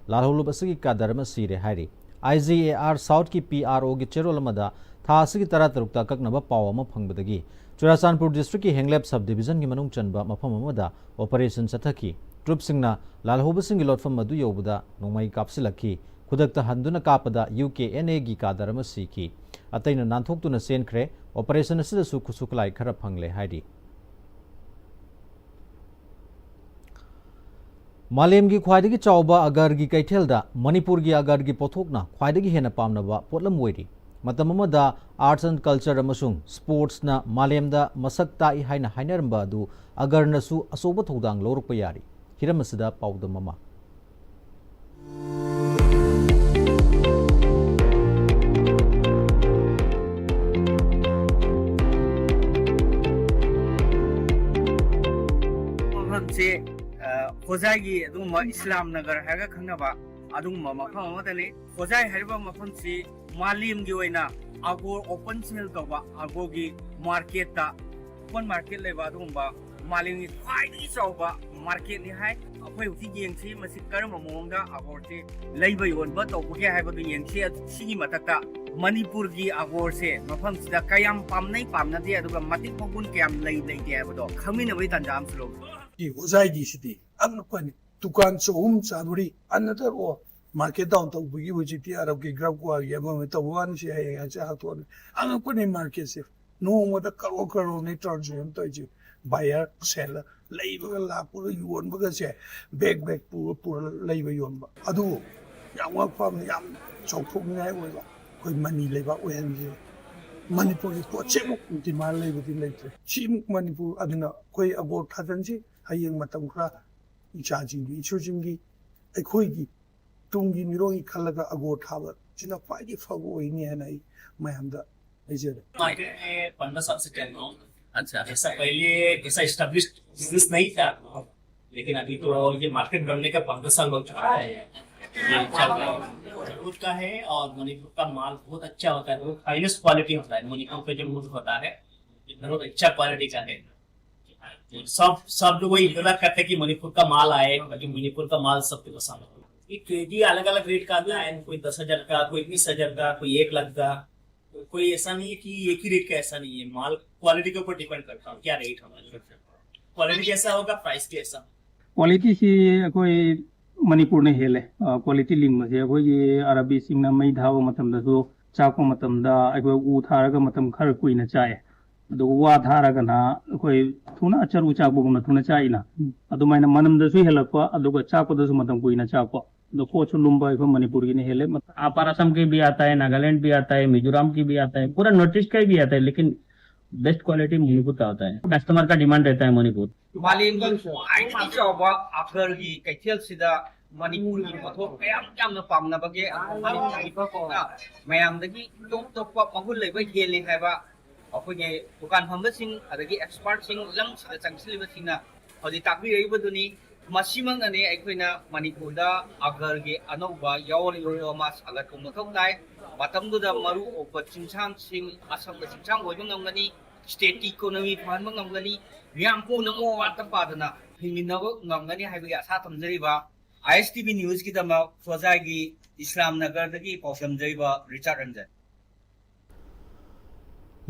ꯂꯥꯜꯍꯧꯂꯨꯞ ꯑꯁꯤꯒꯤ ꯀꯥꯗꯔ ꯑꯃ ꯁꯤꯔꯦ ꯍꯥꯏꯔꯤ꯫ ꯑꯥꯏ ꯖꯤ ꯑꯦ ꯑꯥꯔ ꯁꯥꯎꯠꯀꯤ ꯄꯤ ꯑꯥꯔ ꯑꯣꯒꯤ ꯆꯦꯔꯣꯜ ꯑꯃꯗ ꯊꯥ ꯑꯁꯤꯒꯤ ꯇꯔꯥꯇꯔꯨꯛꯇ ꯑꯀꯛꯅꯕ ꯄꯥꯎ ꯑꯃ ꯐꯪꯕꯗꯒꯤ ꯆꯨꯔꯥꯆꯥꯟꯄꯨꯔ ꯗꯤꯁꯇ꯭ꯔꯤꯛꯀꯤ ꯍꯦꯡꯂꯦꯞ ꯁꯕ ꯗꯤꯕꯤꯖꯟꯒꯤ ꯃꯅꯨꯡ ꯆꯟꯕ ꯃꯐꯝ ꯑꯃꯗ ꯑꯣꯄꯔꯦꯁꯟ ꯆꯠꯊꯈꯤ꯫ ꯇ꯭ꯔꯨꯞꯁꯤꯡꯅ ꯂꯥꯜꯍꯧꯕꯁꯤꯡꯒꯤ ꯂꯣꯠꯐꯝ ꯑꯗꯨ ꯌꯧꯕꯗ ꯅꯣꯡꯃꯩ ꯀꯥꯞꯁꯤꯜꯂꯛꯈꯤ꯫ ꯈꯨꯗꯛꯇ ꯍꯟꯗꯨꯅ ꯀꯥꯞꯄꯗ ꯌꯨ ꯀꯦ ꯑꯦꯟ ꯑꯦꯒꯤ ꯀꯥꯗꯔ ꯑꯃ ꯁꯤꯈꯤ꯫ ꯑꯇꯩꯅ ꯅꯥꯟꯊꯣꯛꯇꯨꯅ ꯆꯦꯟꯈ꯭ꯔꯦ꯫ ꯑꯣꯄꯔꯦꯁꯟ ꯑꯁꯤꯗꯁꯨ ꯈꯨꯠꯁꯨ ꯈꯨꯠꯂꯥꯏ ꯈꯔ ꯐꯪꯂꯦ ꯍꯥꯏꯔꯤ꯫ ꯃꯥꯂꯦꯝꯒꯤ ꯈ꯭ꯋꯥꯏꯗꯒꯤ ꯆꯥꯎꯕ ꯑꯒꯔꯒꯤ ꯀꯩꯊꯦꯜꯗ ꯃꯅꯤꯄꯨꯔꯒꯤ ꯑꯒꯔꯒꯤ ꯄꯣꯠꯊꯣꯛꯅ ꯈ꯭ꯋꯥꯏꯗꯒꯤ ꯍꯦꯟꯅ ꯄꯥꯝꯅꯕ ꯄꯣꯠꯂꯝ ꯑꯣꯏꯔꯤ꯫ ꯃꯇꯝ ꯑꯃꯗ ꯑꯥꯔꯠꯁ ꯑꯦꯟ ꯀꯜꯆꯔ ꯑꯃꯁꯨꯡ ꯁ꯭ꯄꯣꯔꯠꯁꯅ ꯃꯥꯂꯦꯝꯗ ꯃꯁꯛ ꯇꯥꯛꯏ ꯍꯥꯏꯅ ꯍꯥꯏꯅꯔꯝꯕ ꯑꯗꯨ ꯑꯒꯔꯅꯁꯨ ꯑꯆꯧꯕ ꯊꯧꯗꯥꯡ ꯂꯧꯔꯛꯄ ꯌꯥꯔꯤ꯫ ꯍꯤꯔꯝ ꯑꯁꯤꯗ ꯄꯥꯎꯗꯝ ꯑꯃ꯫ ꯃꯐꯝꯁꯦ, ꯑ, ꯈꯣꯖꯥꯏꯒꯤ ꯑꯗꯨꯒꯨꯝꯕ ꯏꯁꯂꯥꯝ ꯅꯒꯔ ꯍꯥꯏꯔꯒ ꯈꯪꯅꯕ ꯑꯗꯨꯒꯨꯝꯕ ꯃꯐꯝ ꯑꯃꯗꯅꯤ꯫ ꯈꯣꯖꯥꯏ ꯍꯥꯏꯔꯤꯕ ꯃꯐꯝꯁꯤ ꯃꯥꯂꯦꯝꯒꯤ ꯑꯣꯏꯅ ꯑꯒꯣꯔ ꯑꯣꯄꯟ ꯁꯦꯜ ꯇꯧꯕ, ꯑꯒꯣꯔꯒꯤ ꯃꯥꯔꯀꯦꯠꯇ, ꯑꯣꯄꯟ ꯃꯥꯔꯀꯦꯠ ꯂꯩꯕ ꯑꯗꯨꯒꯨꯝꯕ ꯃꯥꯂꯦꯝꯒꯤ ꯈ꯭ꯋꯥꯏꯗꯒꯤ ꯆꯥꯎꯕ ꯃꯥꯔꯀꯦꯠꯅꯤ ꯍꯥꯏ꯫ ꯑꯩꯈꯣꯏ ꯍꯧꯖꯤꯛ ꯌꯦꯡꯁꯤ, ꯃꯁꯤ ꯀꯔꯝꯕ ꯃꯑꯣꯡꯗ ꯑꯒꯣꯔꯁꯤ ꯂꯩꯕ ꯌꯣꯟꯕ ꯇꯧꯕꯒꯦ ꯍꯥꯏꯕꯗꯨ ꯌꯦꯡꯁꯤ꯫ ꯁꯤꯒꯤ ꯃꯊꯛꯇ ꯃꯅꯤꯄꯨꯔꯒꯤ ꯑꯒꯣꯔꯁꯦ ꯃꯐꯝꯁꯤꯗ ꯀꯌꯥꯝ ꯄꯥꯝꯅꯩ ꯄꯥꯝꯅꯗꯦ, ꯑꯗꯨꯒ ꯃꯇꯤꯛ ꯃꯒꯨꯟ ꯀꯌꯥꯝ ꯂꯩ ꯂꯩꯇꯦ ꯍꯥꯏꯕꯗꯣ ꯈꯪꯃꯤꯟꯅꯕꯒꯤ ꯇꯥꯟꯖꯥ ꯑꯃꯁꯨ ꯂꯧꯁꯤ꯫ ꯁꯤ ꯈꯣꯖꯥꯏꯒꯤꯁꯤꯗꯤ ꯑꯉꯛꯄꯅꯤ꯫ ꯗꯨꯀꯥꯟꯁꯨ ꯑꯍꯨꯝ ꯆꯥꯗꯣꯔꯤ, ꯑꯅꯗꯔ ꯑꯣ ꯃꯥꯔꯀꯦꯠ ꯗꯥꯎꯟ ꯇꯧꯕꯒꯤ ꯍꯧꯖꯤꯛꯇꯤ ꯑꯔꯕꯀꯤ ꯒ꯭ꯔꯥꯎꯟ ꯀ꯭ꯋꯥꯔꯤ ꯑꯃ ꯑꯃ ꯇꯧꯕ ꯋꯥꯅꯤ, ꯁꯤ ꯍꯌꯦꯡ ꯍꯪꯆꯤꯠ ꯍꯥꯡꯇꯣꯛꯑꯅꯤ꯫ ꯑꯉꯛꯄꯅꯤ ꯃꯥꯔꯀꯦꯠꯁꯦ꯫ ꯅꯣꯡꯃꯗ ꯀꯔꯣꯔ ꯀꯔꯣꯔꯅꯤ ꯇ꯭ꯔꯥꯟꯖꯦꯛꯁꯟ ꯇꯧꯔꯤꯁꯦ꯫ ꯕꯥꯌꯔ, ꯁꯦꯂꯔ, ꯂꯩꯕꯒ ꯂꯥꯛꯄꯒ ꯌꯣꯟꯕꯒꯁꯦ, ꯕꯦꯛ ꯕꯦꯛ ꯄꯨꯔ ꯄꯨꯔ ꯂꯩꯕ ꯌꯣꯟꯕ꯫ ꯑꯗꯨꯕꯨ ꯌꯥꯝ ꯉꯛꯄ ꯑꯃꯅ, ꯌꯥꯝ ꯆꯥꯎꯊꯣꯛꯅꯤꯡꯉꯥꯏ ꯑꯣꯏꯕ, ꯑꯩꯈꯣꯏ ꯃꯅꯤ ꯂꯩꯕꯥꯛ ꯑꯣꯏꯍꯟꯁꯦ꯫ ꯃꯅꯤꯄꯨꯔꯒꯤ ꯄꯣꯠꯁꯦ ꯑꯃꯨꯛ ꯗꯤꯃꯥꯟ ꯂꯩꯕꯗꯤ ꯂꯩꯇ꯭ꯔꯦ꯫ ꯁꯤꯃꯨꯛ ꯃꯅꯤꯄꯨꯔ ꯑꯗꯨꯅ ꯑꯩꯈꯣꯏ ꯑꯒꯣꯔ ꯊꯥꯖꯟꯁꯤ꯫ ꯍꯌꯦꯡ ꯃꯇꯝ ꯈꯔ ꯏꯆꯥꯁꯤꯡꯒꯤ, ꯏꯁꯨꯁꯤꯡꯒꯤ, ꯑꯩꯈꯣꯏꯒꯤ ꯇꯨꯡꯒꯤ ꯃꯤꯔꯣꯜꯒꯤ ꯈꯜꯂꯒ ꯑꯒꯣꯔ ꯊꯥꯕ ꯁꯤꯅ ꯈ꯭ꯋꯥꯏꯗꯒꯤ ꯐꯕ ꯑꯣꯏꯅꯤ ꯍꯥꯏꯅ ꯑꯩ ꯃꯌꯥꯝꯗ ꯍꯥꯏꯖꯔꯤ꯫ मार्केट में पंद्रह साल से चल रहा हूँ। अच्छा। ऐसा पहले ऐसा एस्टेब्लिश्ड बिजनेस नहीं था, लेकिन अभी तो ये मार्केट बनने का पंद्रह साल हो चुका है। ये चल रहा है। मणिपुर का है और मणिपुर का माल बहुत अच्छा होता है, बहुत हाईएस्ट क्वालिटी होता है। मणिपुर पे जो वुड होता है, बहुत अच्छा क्वालिटी का है। सब सब लोग वही इंतजार करते हैं कि मणिपुर का माल आए, क्योंकि मणिपुर का माल सबको पसंद है। ये केजी अलग अलग रेट का आता है, कोई दस हजार का, कोई बीस हजार का, कोई एक लाख का। कोई ऐसा नहीं है कि एक ही रेट का, ऐसा नहीं है। माल क्वालिटी के ऊपर डिपेंड करता है क्या रेट हमारा। क्वालिटी कैसा होगा, प्राइस भी ऐसा। ꯀ꯭ꯋꯥꯂꯤꯇꯤꯁꯤ ꯑꯩꯈꯣꯏ ꯃꯅꯤꯄꯨꯔꯅ ꯍꯦꯜꯂꯦ꯫ ꯑ, ꯀ꯭ꯋꯥꯂꯤꯇꯤ ꯂꯤꯡꯕꯁꯦ ꯑꯩꯈꯣꯏꯒꯤ ꯑꯔꯥꯕꯤꯁꯤꯡꯅ ꯃꯩ ꯊꯥꯕ ꯃꯇꯝꯗꯁꯨ, ꯆꯥꯛꯄ ꯃꯇꯝꯗ ꯑꯩꯈꯣꯏ ꯎ ꯊꯥꯔꯒ ꯃꯇꯝ ꯈꯔ ꯀꯨꯏꯅ ꯆꯥꯛꯑꯦ꯫ ꯑꯗꯨꯒ ꯋꯥ ꯊꯥꯔꯒꯅ ꯑꯩꯈꯣꯏ ꯊꯨꯅ ꯆꯔꯨ ꯆꯥꯛꯄꯒꯨꯝꯅ ꯊꯨꯅ ꯆꯥꯛꯏꯅ꯫ ꯑꯗꯨꯃꯥꯏꯅ ꯃꯅꯝꯗꯁꯨ ꯍꯦꯜꯂꯛꯄ, ꯑꯗꯨꯒ ꯆꯥꯛꯄꯗꯁꯨ ꯃꯇꯝ ꯀꯨꯏꯅ ꯆꯥꯛꯄ꯫ ꯑꯗꯣ ꯄꯣꯠꯁꯨ ꯂꯨꯝꯕ ꯑꯩꯈꯣꯏ ꯃꯅꯤꯄꯨꯔꯒꯤꯅ ꯍꯦꯜꯂꯦ꯫ अपर असम की भी आता है, नागालैंड भी आता है, मिजोरम की भी आता है, पूरा नॉर्थ ईस्ट का ही भी आता है, लेकिन बेस्ट क्वालिटी मणिपुर का होता है। कस्टमर का डिमांड रहता है मणिपुर। ꯃꯥꯂꯦꯝꯒꯤ ꯈ꯭ꯋꯥꯏꯗꯒꯤ ꯆꯥꯎꯕ ꯑꯒꯔꯒꯤ ꯀꯩꯊꯦꯜꯁꯤꯗ ꯃꯅꯤꯄꯨꯔꯒꯤ ꯄꯣꯠꯊꯣꯛ ꯀꯌꯥꯝ ꯌꯥꯝꯅ ꯄꯥꯝꯅꯕꯒꯦ, ꯃꯅꯤꯄꯨꯔꯒꯤ ꯄꯣꯠꯊꯣꯛꯅ ꯃꯌꯥꯝꯗꯒꯤ ꯇꯣꯞ ꯇꯣꯞꯄ ꯃꯒꯨꯟ ꯂꯩꯕ ꯍꯦꯜꯂꯤ ꯍꯥꯏꯕ ꯑꯩꯈꯣꯏꯒꯤ ꯗꯨꯀꯥꯟ ꯐꯝꯕꯁꯤꯡ ꯑꯗꯒꯤ ꯑꯦꯛꯁꯄꯥꯔꯠꯁꯤꯡ ꯂꯝꯁꯤꯗ ꯆꯪꯁꯤꯜꯂꯤꯕꯁꯤꯡꯅ ꯍꯧꯖꯤꯛ ꯇꯥꯛꯄꯤꯔꯛꯏꯕꯗꯨꯅꯤ꯫ ꯃꯁꯤꯃꯛꯅꯅꯤ ꯑꯩꯈꯣꯏꯅ ꯃꯅꯤꯄꯨꯔꯗ ꯑꯒꯔꯒꯤ ꯑꯅꯧꯕ ꯌꯥꯎꯔꯤꯕ ꯃꯥꯁ ꯑꯒꯔ ꯀꯨꯝ ꯃꯊꯧ ꯇꯥꯏ꯫ ꯃꯇꯝꯗꯨꯗ ꯃꯔꯨ ꯑꯣꯏꯕ ꯆꯤꯡꯁꯥꯡꯁꯤꯡ ꯑꯁꯪꯕ ꯆꯤꯡꯁꯥꯡ ꯑꯣꯏꯕ ꯉꯝꯒꯅꯤ, ꯁ꯭ꯇꯦꯠꯀꯤ ꯏꯀꯣꯅꯣꯃꯤ ꯐꯍꯟꯕ ꯉꯝꯒꯅꯤ, ꯃꯤꯌꯥꯝ ꯄꯨꯝꯅꯃꯛ ꯑꯋꯥꯠ ꯑꯄꯥꯗꯅ ꯍꯤꯡꯃꯤꯟꯅꯕ ꯉꯝꯒꯅꯤ ꯍꯥꯏꯕꯒꯤ ꯑꯥꯁꯥ ꯊꯝꯖꯔꯤꯕ ꯑꯥꯏ ꯑꯦꯁ ꯇꯤ ꯚꯤ ꯅ꯭ꯌꯨꯁꯀꯤꯗꯃꯛ ꯈꯣꯖꯥꯏꯒꯤ ꯏꯁꯂꯥꯝ ꯅꯒꯔꯗꯒꯤ ꯄꯥꯎꯗꯝꯖꯔꯤꯕ ꯔꯤꯆꯥꯔꯗ ꯔꯟꯖꯟ꯫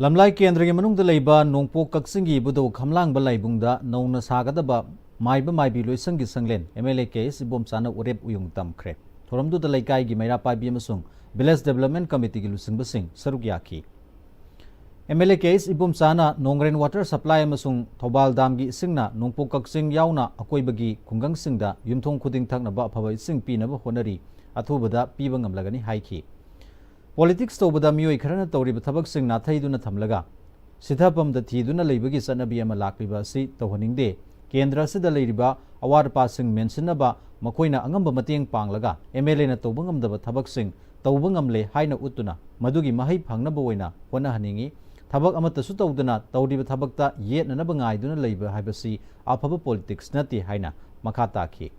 ꯂꯝꯂꯥꯏ ꯀꯦꯟꯗ꯭ꯔꯒꯤ ꯃꯅꯨꯡꯗ ꯂꯩꯕ ꯅꯣꯡꯄꯣꯛ ꯀꯛꯆꯤꯡꯒꯤ ꯏꯕꯨꯙꯧ ꯈꯝꯂꯥꯡꯕ ꯂꯥꯏꯕꯨꯡꯗ ꯅꯧꯅ ꯁꯥꯒꯗꯕ ꯃꯥꯏꯕ ꯃꯥꯏꯕꯤ ꯂꯣꯏꯁꯪꯒꯤ ꯁꯪꯂꯦꯟ M L A K S ꯏꯕꯣꯝꯆꯥꯅ ꯎꯔꯦꯞ ꯎꯌꯨꯡ ꯇꯝꯈ꯭ꯔꯦ꯫ ꯊꯧꯔꯝꯗꯨꯗ ꯂꯩꯀꯥꯏꯒꯤ ꯃꯩꯔꯥ ꯄꯥꯏꯕꯤ ꯑꯃꯁꯨꯡ ꯚꯤꯂꯦꯖ ꯗꯦꯕꯂꯞꯃꯦꯟ ꯀꯃꯤꯇꯤꯒꯤ ꯂꯨꯆꯤꯡꯕꯁꯤꯡ ꯁꯔꯨꯛ ꯌꯥꯈꯤ꯫ M L A K S ꯏꯕꯣꯝꯆꯥꯅ ꯅꯣꯡꯒ꯭ꯔꯦꯟ ꯋꯥꯇꯔ ꯁꯄ꯭ꯂꯥꯏ ꯑꯃꯁꯨꯡ ꯊꯧꯕꯥꯜ ꯗꯥꯝꯒꯤ ꯏꯁꯤꯡꯅ ꯅꯣꯡꯄꯣꯛ ꯀꯛꯆꯤꯡ ꯌꯥꯎꯅ ꯑꯀꯣꯏꯕꯒꯤ ꯈꯨꯡꯒꯪꯁꯤꯡꯗ ꯌꯨꯝꯊꯣꯡ ꯈꯨꯗꯤꯡ ꯊꯛꯅꯕ ꯑꯐꯕ ꯏꯁꯤꯡ ꯄꯤꯅꯕ ꯍꯣꯠꯅꯔꯤ, ꯑꯊꯨꯕꯗ ꯄꯤꯕ ꯉꯝꯂꯒꯅꯤ ꯍꯥꯏꯈꯤ꯫ ꯄꯣꯂꯤꯇꯤꯛꯁ ꯇꯧꯕꯗ ꯃꯤꯑꯣꯏ ꯈꯔꯅ ꯇꯧꯔꯤꯕ ꯊꯕꯛꯁꯤꯡ ꯅꯥꯊꯩꯗꯨꯅ ꯊꯝꯂꯒ, ꯁꯤꯊꯐꯝꯗ ꯊꯤꯗꯨꯅ ꯂꯩꯕꯒꯤ ꯆꯠꯅꯕꯤ ꯑꯃ ꯂꯥꯛꯂꯤꯕ ꯑꯁꯤ ꯇꯧꯍꯟꯅꯤꯡꯗꯦ꯫ ꯀꯦꯟꯗ꯭ꯔ ꯑꯁꯤꯗ ꯂꯩꯔꯤꯕ ꯑꯋꯥꯠ ꯑꯄꯥꯁꯤꯡ ꯃꯦꯟꯁꯤꯟꯅꯕ, ꯃꯈꯣꯏꯅ ꯑꯉꯝꯕ ꯃꯇꯦꯡ ꯄꯥꯡꯂꯒ ꯑꯦꯝ ꯑꯦꯜ ꯑꯦꯅ ꯇꯧꯕ ꯉꯝꯗꯕ ꯊꯕꯛꯁꯤꯡ ꯇꯧꯕ ꯉꯝꯂꯦ ꯍꯥꯏꯅ ꯎꯠꯇꯨꯅ ꯃꯗꯨꯒꯤ ꯃꯍꯩ ꯐꯪꯅꯕ ꯑꯣꯏꯅ ꯍꯣꯠꯅꯍꯟꯅꯤꯡꯏ꯫ ꯊꯕꯛ ꯑꯃꯠꯇꯁꯨ ꯇꯧꯗꯅ ꯇꯧꯔꯤꯕ ꯊꯕꯛꯇ ꯌꯦꯠꯅꯅꯕ ꯉꯥꯏꯗꯨꯅ ꯂꯩꯕ ꯍꯥꯏꯕꯁꯤ ꯑꯐꯕ ꯄꯣꯂꯤꯇꯤꯛꯁ ꯅꯠꯇꯦ ꯍꯥꯏꯅ ꯃꯈꯥ ꯇꯥꯈꯤ꯫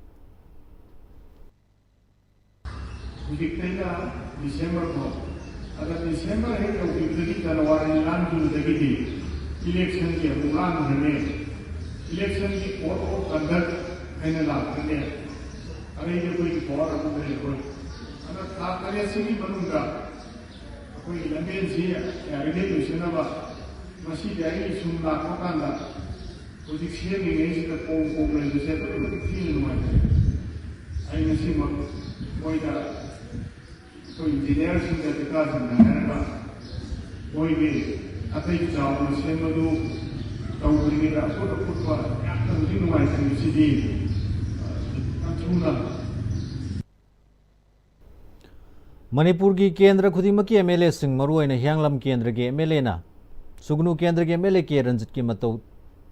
ꯍꯧꯖꯤꯛꯇꯩꯅ ꯗꯤꯁꯦꯝꯕꯔ ꯐꯥꯎ, ꯑꯗ ꯗꯤꯁꯦꯝꯕꯔ ꯍꯦꯛ ꯌꯧꯈꯤꯕꯗꯒꯤ ꯖꯅꯋꯥꯔꯤ ꯂꯥꯟꯈꯤꯕꯗꯒꯤꯗꯤ ꯏꯂꯦꯛꯁꯟꯒꯤ ꯑꯃꯨꯛ ꯂꯥꯟꯈ꯭ꯔꯅꯤ꯫ ꯏꯂꯦꯛꯁꯟꯒꯤ code of conduct ꯍꯥꯏꯅ ꯂꯥꯛꯈ꯭ꯔꯅꯤ꯫ ꯑꯗꯩꯗꯤ ꯑꯩꯈꯣꯏꯒꯤ ꯄꯋꯥꯔ ꯑꯃꯨꯛ ꯂꯩꯔꯔꯣꯏ꯫ ꯑꯗ ꯊꯥ ꯇꯔꯦꯠꯁꯤꯒꯤ ꯃꯅꯨꯡꯗ ꯑꯩꯈꯣꯏꯒꯤ ꯂꯝꯕꯦꯟꯁꯤ ꯌꯥꯔꯤꯈꯩ ꯂꯣꯏꯁꯤꯟꯅꯕ, ꯉꯁꯤꯗꯤ ꯑꯩ ꯁꯨꯝ ꯂꯥꯛꯄ ꯀꯥꯟꯗ ꯍꯧꯖꯤꯛ ꯁꯦꯝꯃꯤꯉꯩꯁꯤꯗ ꯀꯣꯝ ꯀꯣꯝ ꯂꯩꯕꯁꯦ ꯑꯗꯨꯛꯀꯤ ꯃꯇꯤꯛ ꯊꯤꯅ ꯅꯨꯡꯉꯥꯏꯇꯦ꯫ ꯑꯩ ꯉꯁꯤꯃꯛ ꯃꯣꯏꯗ ꯑꯩꯈꯣꯏ ꯏꯟꯖꯤꯅꯤꯌꯥꯔꯁꯤꯡꯒ ꯑꯗꯤꯀꯥꯁꯤꯡꯒ ꯍꯥꯏꯔꯒ ꯃꯣꯏꯒꯤ ꯑꯇꯩ ꯆꯥꯎꯅ ꯁꯦꯝꯕꯗꯨ ꯇꯧꯗ꯭ꯔꯤꯉꯩꯗ ꯑꯀꯨꯠ ꯑꯀꯨꯠꯄ ꯌꯥꯝꯅ ꯍꯧꯖꯤꯛ ꯅꯨꯡꯉꯥꯏꯇ꯭ꯔꯤꯕꯁꯤꯗꯤ, ꯑ, ꯌꯥꯝ ꯊꯨꯅ ꯃꯅꯤꯄꯨꯔꯒꯤ ꯀꯦꯟꯗ꯭ꯔ ꯈꯨꯗꯤꯡꯃꯛꯀꯤ ꯑꯦꯝ ꯑꯦꯜ ꯑꯦꯁꯤꯡ, ꯃꯔꯨꯑꯣꯏꯅ ꯍꯤꯌꯥꯡꯂꯝ ꯀꯦꯟꯗ꯭ꯔꯒꯤ ꯑꯦꯝ ꯑꯦꯜ ꯑꯦꯅ ꯁꯨꯒꯅꯨ ꯀꯦꯟꯗ꯭ꯔꯒꯤ ꯑꯦꯝ ꯑꯦꯜ ꯑꯦ ꯀꯦ ꯔꯟꯖꯤꯠꯀꯤ ꯃꯇꯧ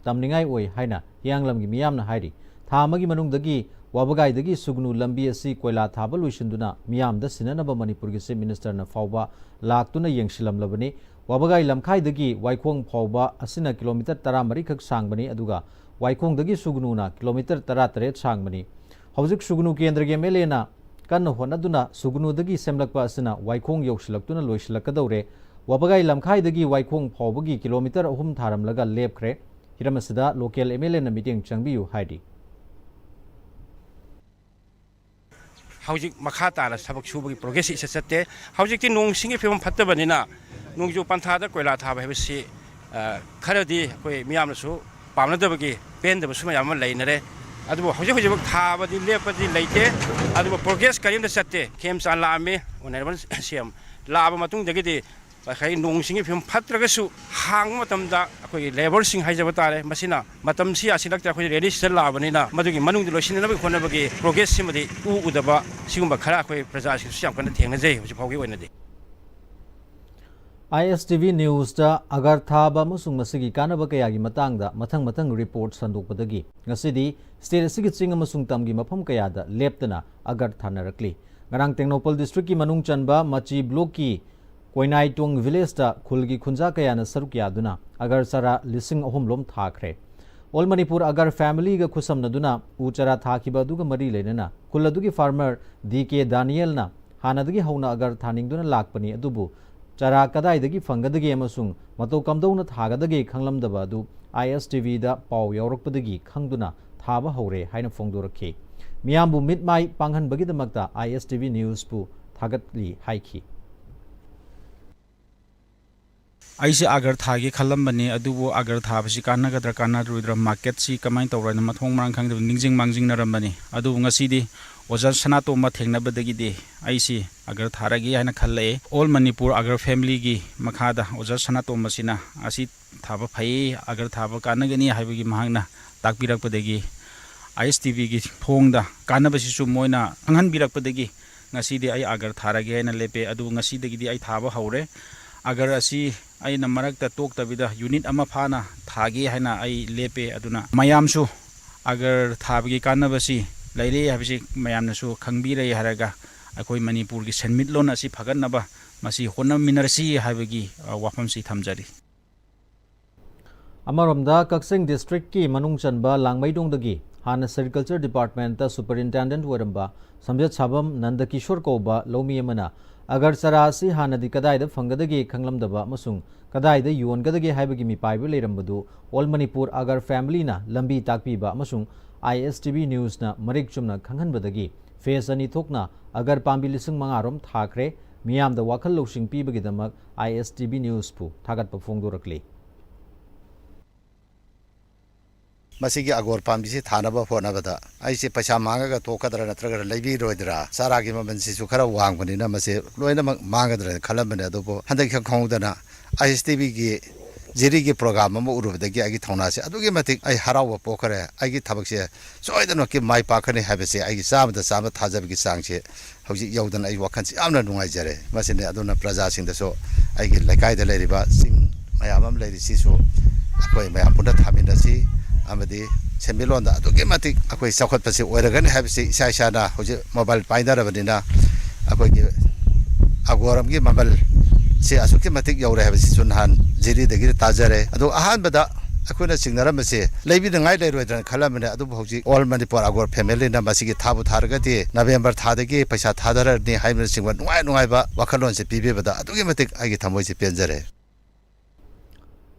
ꯇꯝꯅꯤꯡꯉꯥꯏ ꯑꯣꯏ ꯍꯥꯏꯅ ꯍꯤꯌꯥꯡꯂꯝꯒꯤ ꯃꯤꯌꯥꯝꯅ ꯍꯥꯏꯔꯤ꯫ ꯊꯥ ꯑꯃꯒꯤ ꯃꯅꯨꯡꯗꯒꯤ ꯋꯥꯕꯒꯥꯏꯗꯒꯤ ꯁꯨꯒꯅꯨ ꯂꯝꯕꯤ ꯑꯁꯤ ꯀꯣꯏꯂꯥ ꯊꯥꯕ ꯂꯣꯏꯁꯤꯟꯗꯨꯅ ꯃꯤꯌꯥꯝꯗ ꯁꯤꯟꯅꯅꯕ ꯃꯅꯤꯄꯨꯔꯒꯤ ꯆꯤꯐ ꯃꯤꯅꯤꯁꯇꯔꯅ ꯐꯥꯎꯕ ꯂꯥꯛꯇꯨꯅ ꯌꯦꯡꯁꯤꯜꯂꯝꯂꯕꯅꯤ꯫ ꯋꯥꯕꯒꯥꯏ ꯂꯝꯈꯥꯏꯗꯒꯤ ꯋꯥꯏꯈꯣꯡ ꯐꯥꯎꯕ ꯑꯁꯤꯅ ꯀꯤꯂꯣꯃꯤꯇꯔ ꯇꯔꯥꯃꯔꯤ ꯈꯛ ꯁꯥꯡꯕꯅꯤ, ꯑꯗꯨꯒ ꯋꯥꯏꯈꯣꯡꯗꯒꯤ ꯁꯨꯒꯅꯨꯅ ꯀꯤꯂꯣꯃꯤꯇꯔ ꯇꯔꯥꯇꯔꯦꯠ ꯁꯥꯡꯕꯅꯤ꯫ ꯍꯧꯖꯤꯛ ꯁꯨꯒꯅꯨ ꯀꯦꯟꯗ꯭ꯔꯒꯤ ꯑꯦꯝ ꯑꯦꯜ ꯑꯦꯅ ꯀꯟꯅ ꯍꯣꯠꯅꯗꯨꯅ ꯁꯨꯒꯅꯨꯗꯒꯤ ꯁꯦꯝꯂꯛꯄ ꯑꯁꯤꯅ ꯋꯥꯏꯈꯣꯡ ꯌꯧꯁꯤꯜꯂꯛꯇꯨꯅ ꯂꯣꯏꯁꯤꯜꯂꯛꯀꯗꯧꯔꯦ꯫ ꯋꯥꯕꯒꯥꯏ ꯂꯝꯈꯥꯏꯗꯒꯤ ꯋꯥꯏꯈꯣꯡ ꯐꯥꯎꯕꯒꯤ ꯀꯤꯂꯣꯃꯤꯇꯔ ꯑꯍꯨꯝ ꯊꯥꯔꯝꯂꯒ ꯂꯦꯞꯈ꯭ꯔꯦ꯫ ꯍꯤꯔꯝ ꯑꯁꯤꯗ ꯂꯣꯀꯦꯜ ꯑꯦꯝ ꯑꯦꯜ ꯑꯦꯅ ꯃꯤꯠꯌꯦꯡ ꯆꯪꯕꯤꯌꯨ ꯍꯥꯏꯔꯤ꯫ ꯍꯧꯖꯤꯛ ꯃꯈꯥ ꯇꯥꯅ ꯊꯕꯛ ꯁꯨꯕꯒꯤ ꯄ꯭ꯔꯣꯒ꯭ꯔꯦꯁꯁꯤ ꯏꯆꯠ ꯆꯠꯇꯦ꯫ ꯍꯧꯖꯤꯛꯇꯤ ꯅꯣꯡ ꯏꯁꯤꯡꯒꯤ ꯐꯤꯕꯝ ꯐꯠꯇꯕꯅꯤꯅ ꯅꯣꯡꯖꯨ ꯄꯟꯊꯥꯗ ꯀꯣꯏꯂꯥ ꯊꯥꯕ ꯍꯥꯏꯕꯁꯤ, ꯑ, ꯈꯔꯗꯤ ꯑꯩꯈꯣꯏ ꯃꯤꯌꯥꯝꯅꯁꯨ ꯄꯥꯝꯅꯗꯕꯒꯤ ꯄꯦꯟꯗꯕꯁꯨ ꯃꯌꯥꯝ ꯑꯃ ꯂꯩꯅꯔꯦ꯫ ꯑꯗꯨꯕꯨ ꯍꯧꯖꯤꯛ ꯍꯧꯖꯤꯛꯃꯛ ꯊꯥꯕꯗꯤ ꯂꯦꯞꯄꯗꯤ ꯂꯩꯇꯦ꯫ ꯑꯗꯨꯕꯨ ꯄ꯭ꯔꯣꯒ꯭ꯔꯦꯁ ꯀꯔꯤꯝꯇ ꯆꯠꯇꯦ꯫ ꯈꯦꯝꯆꯥꯟ ꯂꯥꯛꯑꯝꯃꯤ, ꯑꯣꯅꯔꯦꯕꯜ ꯁꯤ ꯑꯦꯝ ꯂꯥꯛꯑꯕ ꯃꯇꯨꯡꯗꯒꯤꯗꯤ ꯉꯁꯥꯏꯒꯤ ꯅꯣꯡ ꯏꯁꯤꯡꯒꯤ ꯐꯤꯕꯝ ꯐꯠꯇ꯭ꯔꯒꯁꯨ ꯍꯥꯡꯕ ꯃꯇꯝꯗ ꯑꯩꯈꯣꯏꯒꯤ ꯂꯦꯕꯔꯁꯤꯡ ꯍꯥꯏꯖꯕ ꯇꯥꯔꯦ, ꯃꯁꯤꯅ ꯃꯇꯝꯁꯤ ꯌꯥꯁꯤꯜꯂꯛꯇ꯭ꯔꯦ꯫ ꯑꯩꯈꯣꯏ ꯔꯦꯅꯤ ꯁꯤꯖꯟ ꯂꯥꯛꯑꯕꯅꯤꯅ ꯃꯗꯨꯒꯤ ꯃꯅꯨꯡꯗ ꯂꯣꯏꯁꯤꯟꯅꯕꯒꯤ ꯍꯣꯠꯅꯕꯒꯤ ꯄ꯭ꯔꯣꯒ꯭ꯔꯦꯁꯁꯤꯃꯗꯤ ꯎ ꯎꯗꯕ ꯁꯤꯒꯨꯝꯕ ꯈꯔ ꯑꯩꯈꯣꯏ ꯄ꯭ꯔꯖꯥꯁꯤꯡꯁꯨ ꯌꯥꯝ ꯀꯟꯅ ꯊꯦꯡꯅꯖꯩ ꯍꯧꯖꯤꯛ ꯐꯥꯎꯒꯤ ꯑꯣꯏꯅꯗꯤ꯫ ꯑꯥꯏ ꯑꯦꯁ ꯇꯤ ꯚꯤ ꯅ꯭ꯌꯨꯁꯇ ꯑꯒꯔ ꯊꯥꯕ ꯑꯃꯁꯨꯡ ꯃꯁꯤꯒꯤ ꯀꯥꯟꯅꯕ ꯀꯌꯥꯒꯤ ꯃꯇꯥꯡꯗ ꯃꯊꯪ ꯃꯊꯪ ꯔꯤꯄꯣꯔꯠ ꯁꯟꯗꯣꯛꯄꯗꯒꯤ ꯉꯁꯤꯗꯤ ꯁ꯭ꯇꯦꯠ ꯑꯁꯤꯒꯤ ꯆꯤꯡ ꯑꯃꯁꯨꯡ ꯇꯝꯒꯤ ꯃꯐꯝ ꯀꯌꯥꯗ ꯂꯦꯞꯇꯅ ꯑꯒꯔ ꯊꯥꯅꯔꯛꯂꯤ꯫ ꯉꯔꯥꯡ ꯇꯦꯡꯅꯧꯄꯜ ꯗꯤꯁꯇ꯭ꯔꯤꯛꯀꯤ ꯃꯅꯨꯡ ꯆꯟꯕ ꯃꯆꯤ ꯕ꯭ꯂꯣꯛꯀꯤ ꯀꯣꯏꯅꯥꯏꯇꯣꯡ ꯚꯤꯂꯦꯖꯇ ꯈꯨꯜꯒꯤ ꯈꯨꯟꯖꯥ ꯀꯌꯥꯅ ꯁꯔꯨꯛ ꯌꯥꯗꯨꯅ ꯑꯒꯔ ꯆꯥꯔꯥ ꯂꯤꯁꯤꯡ ꯑꯍꯨꯝ ꯂꯣꯝ ꯊꯥꯈ꯭ꯔꯦ꯫ ꯑꯣꯜ ꯃꯅꯤꯄꯨꯔ ꯑꯒꯔ ꯐꯦꯃꯤꯂꯤꯒ ꯈꯨꯠꯁꯝꯅꯗꯨꯅ ꯎ ꯆꯥꯔꯥ ꯊꯥꯈꯤꯕ ꯑꯗꯨꯒ ꯃꯔꯤ ꯂꯩꯅꯅ ꯈꯨꯜ ꯑꯗꯨꯒꯤ ꯐꯥꯔꯃꯔ ꯗꯤ ꯀꯦ ꯗꯥꯅꯤꯌꯦꯜꯅ ꯍꯥꯟꯅꯗꯒꯤ ꯍꯧꯅ ꯑꯒꯔ ꯊꯥꯅꯤꯡꯗꯨꯅ ꯂꯥꯛꯄꯅꯤ, ꯑꯗꯨꯕꯨ ꯆꯥꯔꯥ ꯀꯗꯥꯏꯗꯒꯤ ꯐꯪꯒꯗꯒꯦ ꯑꯃꯁꯨꯡ ꯃꯇꯧ ꯀꯝꯗꯧꯅ ꯊꯥꯒꯗꯒꯦ ꯈꯪꯂꯝꯗꯕ ꯑꯗꯨ ꯑꯥꯏ ꯑꯦꯁ ꯇꯤ ꯚꯤꯗ ꯄꯥꯎ ꯌꯥꯎꯔꯛꯄꯗꯒꯤ ꯈꯪꯗꯨꯅ ꯊꯥꯕ ꯍꯧꯔꯦ ꯍꯥꯏꯅ ꯐꯣꯡꯗꯣꯔꯛꯈꯤ꯫ ꯃꯤꯌꯥꯝꯕꯨ ꯃꯤꯠ ꯃꯥꯏ ꯄꯥꯡꯍꯟꯕꯒꯤꯗꯃꯛꯇ ꯑꯥꯏ ꯑꯦꯁ ꯇꯤ ꯚꯤ ꯅ꯭ꯌꯨꯁꯄꯨ ꯊꯥꯒꯠꯂꯤ ꯍꯥꯏꯈꯤ꯫ ꯑꯩꯁꯦ ꯑꯒꯔ ꯊꯥꯒꯦ ꯈꯜꯂꯝꯕꯅꯤ, ꯑꯗꯨꯕꯨ ꯑꯒꯔ ꯊꯥꯕꯁꯤ ꯀꯥꯟꯅꯒꯗ꯭ꯔꯥ ꯀꯥꯟꯅꯔꯣꯏꯗ꯭ꯔꯥ, ꯃꯥꯔꯀꯦꯠꯁꯤ ꯀꯃꯥꯏꯅ ꯇꯧꯕ꯭ꯔꯥ ꯍꯥꯏꯅ ꯃꯊꯣꯡ ꯃꯔꯥꯡ ꯈꯪꯗꯕ ꯅꯤꯡꯁꯤꯡ ꯃꯥꯡꯖꯤꯡꯅꯔꯝꯕꯅꯤ꯫ ꯑꯗꯨꯕꯨ ꯉꯁꯤꯗꯤ ꯑꯣꯖꯥ ꯁꯅꯥꯇꯣꯝꯕ ꯊꯦꯡꯅꯕꯗꯒꯤꯗꯤ ꯑꯩꯁꯤ ꯑꯒꯔ ꯊꯥꯔꯒꯦ ꯍꯥꯏꯅ ꯈꯜꯂꯛꯑꯦ꯫ ꯑꯣꯜ ꯃꯅꯤꯄꯨꯔ ꯑꯒꯔ ꯐꯦꯃꯤꯂꯤꯒꯤ ꯃꯈꯥꯗ ꯑꯣꯖꯥ ꯁꯅꯥꯇꯣꯝꯕꯁꯤꯅ ꯑꯁꯤ ꯊꯥꯕ ꯐꯩ, ꯑꯒꯔ ꯊꯥꯕ ꯀꯥꯟꯅꯒꯅꯤ ꯍꯥꯏꯕꯒꯤ ꯃꯍꯥꯛꯅ ꯇꯥꯛꯄꯤꯔꯛꯄꯗꯒꯤ, ꯑꯥꯏ ꯑꯦꯁ ꯇꯤ ꯚꯤꯒꯤ ꯊꯣꯡꯗ ꯀꯥꯟꯅꯕꯁꯤꯁꯨ ꯃꯣꯏꯅ ꯈꯪꯍꯟꯕꯤꯔꯛꯄꯗꯒꯤ ꯉꯁꯤꯗꯤ ꯑꯩ ꯑꯒꯔ ꯊꯥꯔꯒꯦ ꯍꯥꯏꯅ ꯂꯦꯞꯄꯦ꯫ ꯑꯗꯨꯕꯨ ꯉꯁꯤꯗꯒꯤꯗꯤ ꯑꯩ ꯊꯥꯕ ꯍꯧꯔꯦ꯫ ꯑꯒꯔ ꯑꯁꯤ ꯑꯩꯅ ꯃꯔꯛꯇ ꯇꯣꯛꯇꯕꯤꯗ ꯌꯨꯅꯤꯠ ꯑꯃ ꯐꯥꯅ ꯊꯥꯒꯦ ꯍꯥꯏꯅ ꯑꯩ ꯂꯦꯞꯄꯦ꯫ ꯑꯗꯨꯅ ꯃꯌꯥꯝꯁꯨ ꯑꯒꯔ ꯊꯥꯕꯒꯤ ꯀꯥꯟꯅꯕꯁꯤ ꯂꯩꯔꯦ ꯍꯥꯏꯕꯁꯤ ꯃꯌꯥꯝꯅꯁꯨ ꯈꯪꯕꯤꯔꯦ ꯍꯥꯏꯔꯒ, ꯑꯩꯈꯣꯏ ꯃꯅꯤꯄꯨꯔꯒꯤ ꯁꯦꯟꯃꯤꯠꯂꯣꯟ ꯑꯁꯤ ꯐꯒꯠꯅꯕ ꯃꯁꯤ ꯍꯣꯠꯅꯃꯤꯟꯅꯔꯁꯤ ꯍꯥꯏꯕꯒꯤ, ꯑ, ꯋꯥꯐꯝꯁꯤ ꯊꯝꯖꯔꯤ꯫ ꯑꯃꯔꯣꯝꯗ, ꯀꯛꯆꯤꯡ ꯗꯤꯁꯇ꯭ꯔꯤꯛꯀꯤ ꯃꯅꯨꯡ ꯆꯟꯕ ꯂꯥꯡꯃꯩꯗꯣꯡꯗꯒꯤ ꯍꯥꯟꯅ ꯁꯦꯔꯤꯀꯜꯆꯔ ꯗꯤꯄꯥꯔꯠꯃꯦꯟꯇ ꯁꯨꯄꯔꯤꯟꯇꯦꯟꯗꯦꯟꯠ ꯑꯣꯏꯔꯝꯕ ꯁꯝꯖꯠꯁꯥꯕꯝ ꯅꯟꯗꯀꯤꯁꯣꯔ ꯀꯧꯕ ꯂꯧꯃꯤ ꯑꯃꯅ ꯑꯒꯔ ꯆꯥꯔꯥ ꯑꯁꯤ ꯍꯥꯟꯅꯗꯤ ꯀꯗꯥꯏꯗ ꯐꯪꯒꯗꯒꯦ ꯈꯪꯂꯝꯗꯕ ꯑꯃꯁꯨꯡ ꯀꯗꯥꯏꯗ ꯌꯣꯟꯒꯗꯒꯦ ꯍꯥꯏꯕꯒꯤ ꯃꯤꯄꯥꯏꯕ ꯂꯩꯔꯝꯕꯗꯨ ꯑꯣꯜ ꯃꯅꯤꯄꯨꯔ ꯑꯒꯔ ꯐꯦꯃꯤꯂꯤꯅ ꯂꯝꯕꯤ ꯇꯥꯛꯄꯤꯕ ꯑꯃꯁꯨꯡ ꯑꯥꯏ ꯑꯦꯁ ꯇꯤ ꯚꯤ ꯅ꯭ꯌꯨꯁꯅ ꯃꯔꯤꯛ ꯆꯨꯝꯅ ꯈꯪꯍꯟꯕꯗꯒꯤ ꯐꯦꯖ ꯑꯅꯤ ꯊꯣꯛꯅ ꯑꯒꯔ ꯄꯥꯝꯕꯤ ꯂꯤꯁꯤꯡ ꯃꯉꯥ ꯔꯣꯝ ꯊꯥꯈ꯭ꯔꯦ꯫ ꯃꯤꯌꯥꯝꯗ ꯋꯥꯈꯜ ꯂꯧꯁꯤꯡ ꯄꯤꯕꯒꯤꯗꯃꯛ ꯑꯥꯏ ꯑꯦꯁ ꯇꯤ ꯚꯤ ꯅ꯭ꯌꯨꯁꯄꯨ ꯊꯥꯒꯠꯄ ꯐꯣꯡꯗꯣꯔꯛꯂꯤ꯫ ꯃꯁꯤꯒꯤ ꯑꯒꯣꯔ ꯄꯥꯝꯕꯤꯁꯤ ꯊꯥꯅꯕ ꯍꯣꯠꯅꯕꯗ ꯑꯩꯁꯦ ꯄꯩꯁꯥ ꯃꯥꯡꯉꯒ ꯇꯣꯛꯀꯗ꯭ꯔꯥ ꯅꯠꯇ꯭ꯔꯒ ꯂꯩꯕꯤꯔꯣꯏꯗ꯭ꯔꯥ, ꯆꯥꯔꯥꯒꯤ ꯃꯃꯜꯁꯤꯁꯨ ꯈꯔ ꯋꯥꯡꯕꯅꯤꯅ ꯃꯁꯤ ꯂꯣꯏꯅꯃꯛ ꯃꯥꯡꯒꯗ꯭ꯔꯥ ꯈꯜꯂꯝꯕꯅꯦ꯫ ꯑꯗꯨꯕꯨ ꯍꯟꯗꯛ ꯏꯈꯪ ꯈꯪꯍꯧꯗꯅ ꯑꯥꯏ ꯑꯦꯁ ꯇꯤ ꯚꯤꯒꯤ ꯖꯤꯔꯤꯒꯤ ꯄ꯭ꯔꯣꯒ꯭ꯔꯥꯝ ꯑꯃ ꯎꯔꯨꯕꯗꯒꯤ ꯑꯩꯒꯤ ꯊꯧꯅꯥꯁꯦ ꯑꯗꯨꯛꯀꯤ ꯃꯇꯤꯛ ꯑꯩ ꯍꯔꯥꯎꯕ ꯄꯣꯛꯈ꯭ꯔꯦ꯫ ꯑꯩꯒꯤ ꯊꯕꯛꯁꯦ ꯁꯣꯏꯗꯅꯃꯛꯀꯤ ꯃꯥꯏ ꯄꯥꯛꯀꯅꯤ ꯍꯥꯏꯕꯁꯦ ꯑꯩꯒꯤ ꯆꯥꯝꯃꯗ ꯆꯥꯝꯃ ꯊꯥꯖꯕꯒꯤ ꯆꯥꯡꯁꯦ ꯍꯧꯖꯤꯛ ꯌꯧꯗꯅ ꯑꯩ ꯋꯥꯈꯜꯁꯤ ꯌꯥꯝꯅ ꯅꯨꯡꯉꯥꯏꯖꯔꯦ꯫ ꯃꯁꯤꯅꯤ꯫ ꯑꯗꯨꯅ ꯄ꯭ꯔꯖꯥꯁꯤꯡꯗꯁꯨ, ꯑꯩꯒꯤ ꯂꯩꯀꯥꯏꯗ ꯂꯩꯔꯤꯕ ꯆꯤꯡ ꯃꯌꯥꯝ ꯑꯃ ꯂꯩꯔꯤꯁꯤꯁꯨ ꯑꯩꯈꯣꯏ ꯃꯌꯥꯝ ꯄꯨꯟꯅ ꯊꯥꯃꯤꯟꯅꯁꯤ ꯑꯃꯗꯤ ꯁꯦꯟꯃꯤꯠꯂꯣꯟꯗ ꯑꯗꯨꯛꯀꯤ ꯃꯇꯤꯛ ꯑꯩꯈꯣꯏ ꯆꯥꯎꯈꯠꯄꯁꯤ ꯑꯣꯏꯔꯒꯅꯤ ꯍꯥꯏꯕꯁꯤ ꯏꯁꯥ ꯏꯁꯥꯅ ꯍꯧꯖꯤꯛ ꯃꯣꯕꯥꯏꯜ ꯄꯥꯏꯅꯔꯕꯅꯤꯅ ꯑꯩꯈꯣꯏꯒꯤ ꯑꯒꯣꯔ ꯑꯃꯒꯤ ꯃꯃꯜꯁꯤ ꯑꯁꯨꯛꯀꯤ ꯃꯇꯤꯛ ꯌꯧꯔꯦ ꯍꯥꯏꯕꯁꯤꯁꯨ ꯅꯍꯥꯟ ꯖꯤꯔꯤꯗꯒꯤ ꯇꯥꯖꯔꯦ꯫ ꯑꯗꯣ ꯑꯍꯥꯟꯕꯗ ꯑꯩꯈꯣꯏꯅ ꯆꯤꯡꯅꯔꯝꯕꯁꯦ ꯂꯩꯕꯤꯅꯉꯥꯏ ꯂꯩꯔꯣꯏꯗ꯭ꯔꯅ ꯈꯜꯂꯝꯕꯅꯦ꯫ ꯑꯗꯨꯕꯨ ꯍꯧꯖꯤꯛ ꯑꯣꯜ ꯃꯅꯤꯄꯨꯔ ꯑꯒꯣꯔ ꯐꯦꯃꯤꯂꯤꯅ ꯃꯁꯤꯒꯤ ꯊꯥꯕꯨ ꯊꯥꯔꯒꯗꯤ ꯅꯕꯦꯝꯕꯔ ꯊꯥꯗꯒꯤ ꯄꯩꯁꯥ ꯊꯥꯗꯔꯅꯤ ꯍꯥꯏꯕꯅꯆꯤꯡꯕ ꯅꯨꯡꯉꯥꯏ ꯅꯨꯡꯉꯥꯏꯕ ꯋꯥꯈꯜꯂꯣꯟꯁꯦ ꯄꯤꯕꯤꯕꯗ ꯑꯗꯨꯛꯀꯤ ꯃꯇꯤꯛ ꯑꯩꯒꯤ ꯊꯃꯣꯏꯁꯦ ꯄꯦꯟꯖꯔꯦ꯫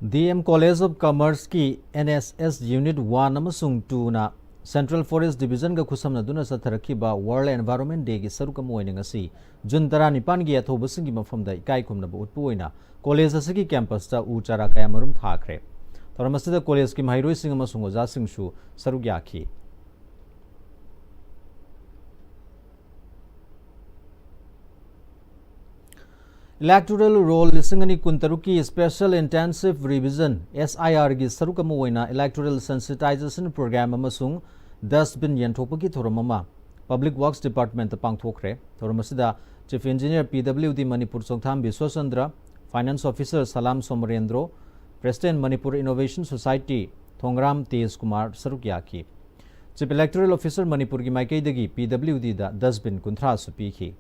ꯗꯤ ꯑꯦꯝ ꯀꯣꯂꯦꯖ ꯑꯣꯐ ꯀꯃꯔꯁꯀꯤ N S S unit one ꯑꯃꯁꯨꯡ ꯇꯨꯅ Central Forest Division-ꯒ ꯈꯨꯠꯁꯝꯅꯗꯨꯅ ꯆꯠꯊꯔꯛꯈꯤꯕ World Environment Day-ꯒꯤ ꯁꯔꯨꯛ ꯑꯃ ꯑꯣꯏꯅ ꯉꯁꯤ ꯖꯨꯟ ꯇꯔꯥꯅꯤꯄꯥꯟꯒꯤ ꯑꯊꯧꯕꯁꯤꯡꯒꯤ ꯃꯐꯝꯗ ꯏꯀꯥꯏ ꯈꯨꯝꯅꯕ ꯎꯠꯄ ꯑꯣꯏꯅ ꯀꯣꯂꯦꯖ ꯑꯁꯤꯒꯤ ꯀꯦꯝꯄꯁꯇ ꯎ ꯆꯥꯔꯥ ꯀꯌꯥꯃꯔꯨꯝ ꯊꯥꯈ꯭ꯔꯦ꯫ ꯊꯧꯔꯝ ꯑꯁꯤꯗ ꯀꯣꯂꯦꯖꯀꯤ ꯃꯍꯩꯔꯣꯏꯁꯤꯡ ꯑꯃꯁꯨꯡ ꯑꯣꯖꯥꯁꯤꯡꯁꯨ ꯁꯔꯨꯛ ꯌꯥꯈꯤ꯫ Electoral Roll ꯂꯤꯁꯤꯡ ꯑꯅꯤ ꯀꯨꯟꯇꯔꯨꯛꯀꯤ Special Intensive Revision, S I R-ꯒꯤ ꯁꯔꯨꯛ ꯑꯃ ꯑꯣꯏꯅ Electoral Sensitization Program ꯑꯃꯁꯨꯡ dustbin ꯌꯦꯟꯊꯣꯛꯄꯒꯤ ꯊꯧꯔꯝ ꯑꯃ Public Works Department-ꯇ ꯄꯥꯡꯊꯣꯛꯈ꯭ꯔꯦ꯫ ꯊꯧꯔꯝ ꯑꯁꯤꯗ Chief Engineer P W D Manipur ꯆꯣꯡꯊꯥꯝ ꯕꯤꯁ꯭ꯋꯆꯟꯗ꯭ꯔ, Finance Officer ꯁꯂꯥꯝ ꯁꯣꯃꯔꯦꯟꯗ꯭ꯔꯣ, President Manipur Innovation Society ꯊꯣꯡꯒ꯭ꯔꯥꯝ ꯇꯦꯖ Kumar ꯁꯔꯨꯛ ꯌꯥꯈꯤ꯫ Chief Electoral Officer ꯃꯅꯤꯄꯨꯔꯒꯤ ꯃꯥꯏꯀꯩꯗꯒꯤ P W D-ꯗ dustbin ꯀꯨꯟꯊ꯭ꯔꯥꯁꯨ ꯄꯤꯈꯤ꯫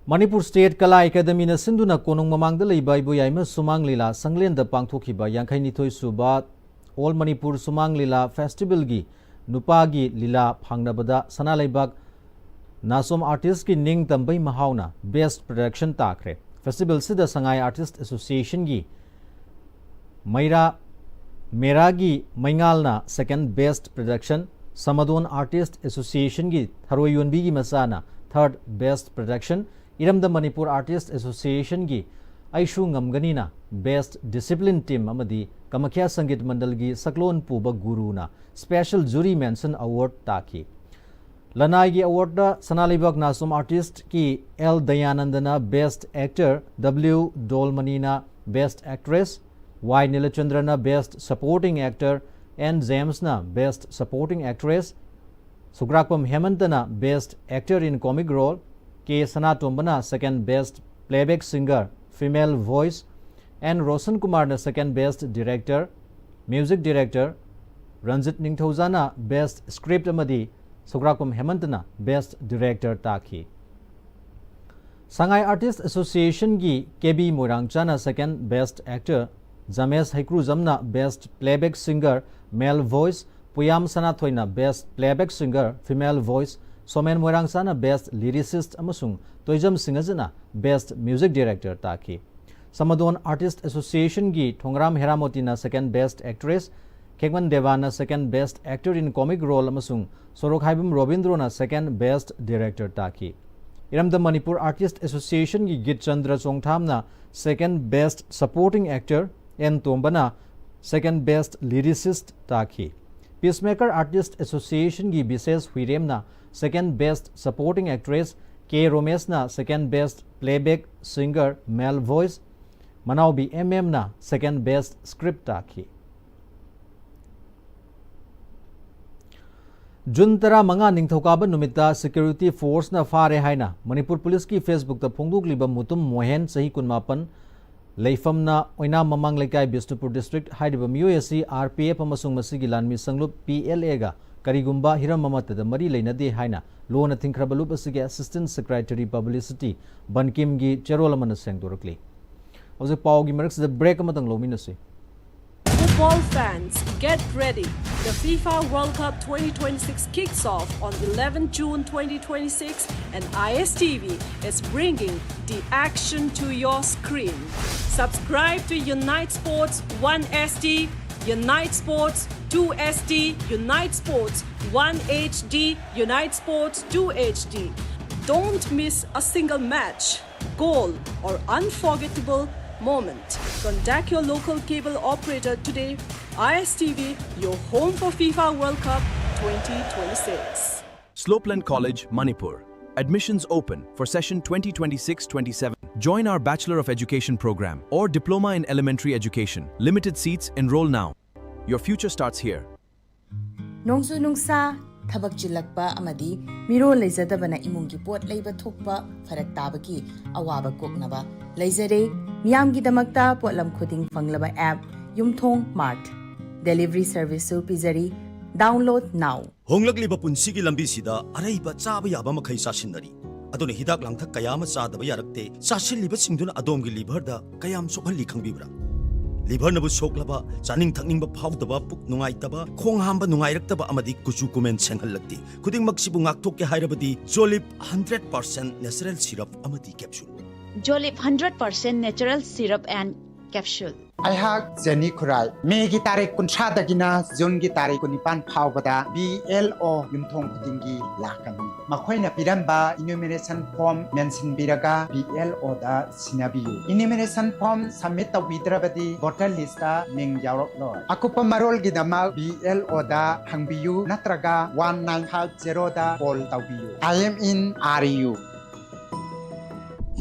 ꯃꯅꯤꯄꯨꯔ State ꯀꯂꯥ ꯑꯦꯀꯥꯗꯃꯤꯅ ꯁꯤꯟꯗꯨꯅ ꯀꯣꯅꯨꯡ ꯃꯃꯥꯡꯗ ꯂꯩꯕ ꯏꯕꯣꯌꯥꯏꯃ ꯁꯨꯃꯥꯡ ꯂꯤꯂꯥ ꯁꯪꯂꯦꯟꯗ ꯄꯥꯡꯊꯣꯛꯈꯤꯕ ꯌꯥꯡꯈꯩꯅꯤꯊꯣꯏ ꯁꯨꯕ All Manipur ꯁꯨꯃꯥꯡ ꯂꯤꯂꯥ Festival-ꯒꯤ ꯅꯨꯄꯥꯒꯤ ꯂꯤꯂꯥ ꯐꯥꯡꯅꯕꯗ ꯁꯅꯥ ꯂꯩꯕꯥꯛ ꯅꯥꯁꯣꯝ Artist-ꯀꯤ ꯅꯤꯡ ꯇꯝꯕꯩ ꯃꯍꯥꯎꯅ Best Production ꯇꯥꯈ꯭ꯔꯦ꯫ Festival-ꯁꯤꯗ ꯁꯉꯥꯏ Artist Association-ꯒꯤ ꯃꯩꯔꯥ ꯃꯦꯔꯥꯒꯤ ꯃꯩꯉꯥꯜꯅ Second Best Production, ꯁꯃꯥꯗꯣꯟ Artist Association-ꯒꯤ ꯊꯔꯣꯏ ꯌꯣꯟꯕꯤꯒꯤ ꯃꯆꯥꯅ Third Best Production, ꯏꯔꯝꯗꯝ ꯃꯅꯤꯄꯨꯔ Artist Association-ꯒꯤ ꯑꯩꯁꯨ ꯉꯝꯒꯅꯤꯅ Best Discipline Team ꯑꯃꯗꯤ ꯀꯃꯈ꯭ꯌꯥ ꯁꯪꯒꯤꯠ ꯃꯟꯗꯜꯒꯤ ꯁꯛꯂꯣꯟ ꯄꯨꯕ ꯒꯨꯔꯨꯅ Special Jury Mention Award ꯇꯥꯈꯤ꯫ ꯂꯅꯥꯏꯒꯤ award-ꯇ ꯁꯅꯥ ꯂꯩꯕꯥꯛ ꯅꯥꯁꯣꯝ Artist-ꯀꯤ L ꯗꯌꯥꯅꯟꯗꯅ Best Actor, W ꯗꯣꯜꯃꯅꯤꯅ Best Actress, Y ꯅꯤꯂꯆꯟꯗ꯭ꯔꯅ Best Supporting Actor, N ꯖꯦꯝꯁꯅ Best Supporting Actress, ꯁꯨꯒ꯭ꯔꯥꯛꯄꯝ ꯍꯦꯃꯟꯇꯅ Best Actor in Comic Role, K ꯁꯅꯥꯇꯣꯝꯕꯅ Second Best Playback Singer, Female Voice, N Roshan ꯀꯨꯃꯥꯔꯅ Second Best Director, Music Director, Ranjit ꯅꯤꯡꯊꯧꯖꯥꯅ Best Script ꯑꯃꯗꯤ ꯁꯨꯒ꯭ꯔꯥꯛꯄꯝ ꯍꯦꯃꯟꯇꯅ Best Director ꯇꯥꯈꯤ꯫ Sangai Artist Association-ꯒꯤ K B ꯃꯣꯏꯔꯥꯡꯆꯥꯅ Second Best Actor, James ꯍꯩꯀ꯭ꯔꯨꯖꯝꯅ Best Playback Singer, Male Voice, Puyam ꯁꯅꯥꯊꯣꯏꯅ Best Playback Singer, Female Voice, Somen ꯃꯣꯏꯔꯥꯡꯆꯥꯅ Best Lyricist ꯑꯃꯁꯨꯡ Toijam ꯁꯤꯡꯍꯖꯅ Best Music Director ꯇꯥꯈꯤ꯫ ꯁꯃꯥꯗꯣꯟ Artist Association-ꯒꯤ ꯊꯣꯡꯒ꯭ꯔꯥꯝ ꯍꯦꯔꯥꯃꯣꯇꯤꯅ Second Best Actress, ꯈꯦꯛꯃꯟ ꯗꯦꯕꯥꯟꯅ Second Best Actor in Comic Role ꯑꯃꯁꯨꯡ ꯁꯣꯔꯣꯛꯈꯥꯏꯕꯝ ꯔꯣꯕꯤꯟꯗ꯭ꯔꯣꯅ Second Best Director ꯇꯥꯈꯤ꯫ Iramdam Manipur Artist Associationꯒꯤ ꯒꯤꯠ ꯆꯟꯗ꯭ꯔ ꯆꯣꯡꯊꯥꯝꯅ Second Best Supporting Actor, N ꯇꯣꯝꯕꯅ Second Best Lyricist ꯇꯥꯈꯤ꯫ Peacemaker Artist Associationꯒꯤ ꯕꯤꯁꯦꯁ ꯍꯨꯏꯔꯦꯝꯅ Second Best Supporting Actress, K ꯔꯣꯃꯦꯁꯅ Second Best Playback Singer Male Voice, Manaobi M ꯑꯦꯝꯅ Second Best Script ꯇꯥꯈꯤ꯫ ꯖꯨꯟ ꯇꯔꯥꯃꯉꯥ ꯅꯤꯡꯊꯧꯀꯥꯕ ꯅꯨꯃꯤꯠꯇ security forceꯅ ꯐꯥꯔꯦ ꯍꯥꯏꯅ ꯃꯅꯤꯄꯨꯔ ꯄꯨꯂꯤꯁꯀꯤ Facebookꯇ ꯐꯣꯡꯗꯣꯛꯂꯤꯕ ꯃꯨꯇꯨꯝ ꯃꯣꯍꯦꯟ, ꯆꯍꯤ ꯀꯨꯟꯃꯥꯄꯟ, ꯂꯩꯐꯝꯅ ꯑꯣꯏꯅꯥꯝ ꯃꯃꯥꯡ ꯂꯩꯀꯥꯏ, ꯕꯤꯁꯅꯨꯄꯨꯔ district, ꯍꯥꯏꯔꯤꯕ ꯃꯤꯑꯣꯏ ꯑꯁꯤ R P F ꯑꯃꯁꯨꯡ ꯃꯁꯤꯒꯤ ꯂꯥꯟꯃꯤ ꯁꯪꯂꯨꯞ P L Aꯒ ꯀꯔꯤꯒꯨꯝꯕ ꯍꯤꯔꯝ ꯑꯃꯠꯇꯗ ꯃꯔꯤ ꯂꯩꯅꯗꯦ ꯍꯥꯏꯅ ꯂꯣꯅ ꯊꯤꯡꯈ꯭ꯔꯕ ꯂꯨꯞ ꯑꯁꯤꯒꯤ Assistant Secretary Publicity ꯕꯟꯀꯤꯝꯒꯤ ꯆꯦꯔꯣꯜ ꯑꯃꯅ ꯁꯦꯡꯗꯣꯔꯛꯂꯤ꯫ ꯍꯧꯖꯤꯛ ꯄꯥꯎꯒꯤ ꯃꯔꯛꯁꯤꯗ break ꯑꯃꯇꯪ ꯂꯧꯃꯤꯟꯅꯁꯤ꯫ Football fans, get ready. The FIFA World Cup twenty twenty-six kicks off on eleventh June twenty twenty-six, and I S T V is bringing the action to your screen. Subscribe to Unite Sports one S D, Unite Sports two S D, Unite Sports one H D, Unite Sports two H D. Don't miss a single match, goal, or unforgettable moment. Contact your local cable operator today. I S T V, your home for FIFA World Cup twenty twenty-six. Slopeland College, Manipur. Admissions open for session twenty twenty-six twenty-seven. Join our Bachelor of Education program or Diploma in Elementary Education. Limited seats, enroll now. Your future starts here. ꯅꯣꯡꯖꯨ ꯅꯨꯡꯁꯥ, ꯊꯕꯛ ꯆꯤꯜꯂꯛꯄ ꯑꯃꯗꯤ ꯃꯤꯔꯣꯜ ꯂꯩꯖꯗꯕꯅ ꯏꯃꯨꯡꯒꯤ ꯄꯣꯠ ꯂꯩꯕ ꯊꯣꯛꯄ ꯐꯔꯛ ꯇꯥꯕꯒꯤ ꯑꯋꯥꯕ ꯀꯣꯛꯅꯕ ꯂꯩꯖꯔꯦ꯫ ꯃꯤꯌꯥꯝꯒꯤꯗꯃꯛꯇ ꯄꯣꯠꯂꯝ ꯈꯨꯗꯤꯡ ꯐꯪꯂꯕ app ꯌꯨꯝꯊꯣꯡ Mart. Delivery serviceꯁꯨ ꯄꯤꯖꯔꯤ꯫ Download now. ꯍꯣꯡꯂꯛꯂꯤꯕ ꯄꯨꯟꯁꯤꯒꯤ ꯂꯝꯕꯤꯁꯤꯗ ꯑꯔꯩꯕ ꯆꯥꯕ ꯌꯥꯕ ꯃꯈꯩ ꯆꯥꯁꯤꯟꯅꯔꯤ꯫ ꯑꯗꯨꯅ ꯍꯤꯗꯥꯛ ꯂꯥꯡꯊꯛ ꯀꯌꯥ ꯑꯃ ꯆꯥꯗꯕ ꯌꯥꯔꯛꯇꯦ꯫ ꯆꯥꯁꯤꯜꯂꯤꯕꯁꯤꯡꯗꯨꯅ ꯑꯗꯣꯝꯒꯤ liverꯗ ꯀꯌꯥꯝ ꯁꯣꯛꯍꯜꯂꯤ ꯈꯪꯕꯤꯕ꯭ꯔꯥ? Liverꯅꯕꯨ ꯁꯣꯛꯂꯕ, ꯆꯥꯅꯤꯡ ꯊꯛꯅꯤꯡꯕ ꯐꯥꯎꯗꯕ, ꯄꯨꯛ ꯅꯨꯡꯉꯥꯏꯇꯕ, ꯈꯣꯡ ꯍꯥꯝꯕ ꯅꯨꯡꯉꯥꯏꯔꯛꯇꯕ ꯑꯃꯗꯤ ꯀꯨꯆꯨ ꯀꯨꯃꯦꯟ ꯁꯦꯡꯍꯜꯂꯛꯇꯦ꯫ ꯈꯨꯗꯤꯡꯃꯛꯁꯤꯕꯨ ꯉꯥꯛꯊꯣꯛꯀꯦ ꯍꯥꯏꯔꯕꯗꯤ Jolib hundred percent natural syrup ꯑꯃꯗꯤ capsule. Jolib hundred percent natural syrup and Capsule. ꯑꯩꯍꯥꯛ ꯖꯦꯅꯤ ꯈꯨꯔꯥꯏ꯫ ꯃꯦꯒꯤ ꯇꯥꯔꯤꯛ ꯀꯨꯟꯊ꯭ꯔꯥꯗꯒꯤꯅ ꯖꯨꯟꯒꯤ ꯇꯥꯔꯤꯛ ꯀꯨꯟꯅꯤꯄꯥꯟ ꯐꯥꯎꯕꯗ ꯕꯤ ꯑꯦꯜ ꯑꯣ ꯌꯨꯝꯊꯣꯡ ꯈꯨꯗꯤꯡꯒꯤ ꯂꯥꯛꯀꯅꯤ꯫ ꯃꯈꯣꯏꯅ ꯄꯤꯔꯝꯕ ꯏꯅꯨꯃꯦꯔꯦꯁꯟ ꯐꯣꯔꯝ ꯃꯦꯟꯁꯤꯟꯕꯤꯔꯒ ꯕꯤ ꯑꯦꯜ ꯑꯣꯗ ꯁꯤꯟꯅꯕꯤꯌꯨ꯫ ꯏꯅꯨꯃꯦꯔꯦꯁꯟ ꯐꯣꯔꯝ ꯁꯕꯃꯤꯠ ꯇꯧꯕꯤꯗ꯭ꯔꯕꯗꯤ ꯚꯣꯇꯔ ꯂꯤꯁꯇ ꯃꯤꯡ ꯌꯥꯎꯔꯛꯂꯣꯏ꯫ ꯑꯀꯨꯞꯄ ꯃꯔꯣꯜꯒꯤꯗꯃꯛ ꯕꯤ ꯑꯦꯜ ꯑꯣꯗ ꯍꯪꯕꯤꯌꯨ ꯅꯠꯇ꯭ꯔꯒ ꯋꯥꯟ ꯅꯥꯏꯟ ꯐꯥꯏꯚ ꯖꯦꯔꯣꯗ ꯀꯣꯜ ꯇꯧꯕꯤꯌꯨ꯫ I am in R U.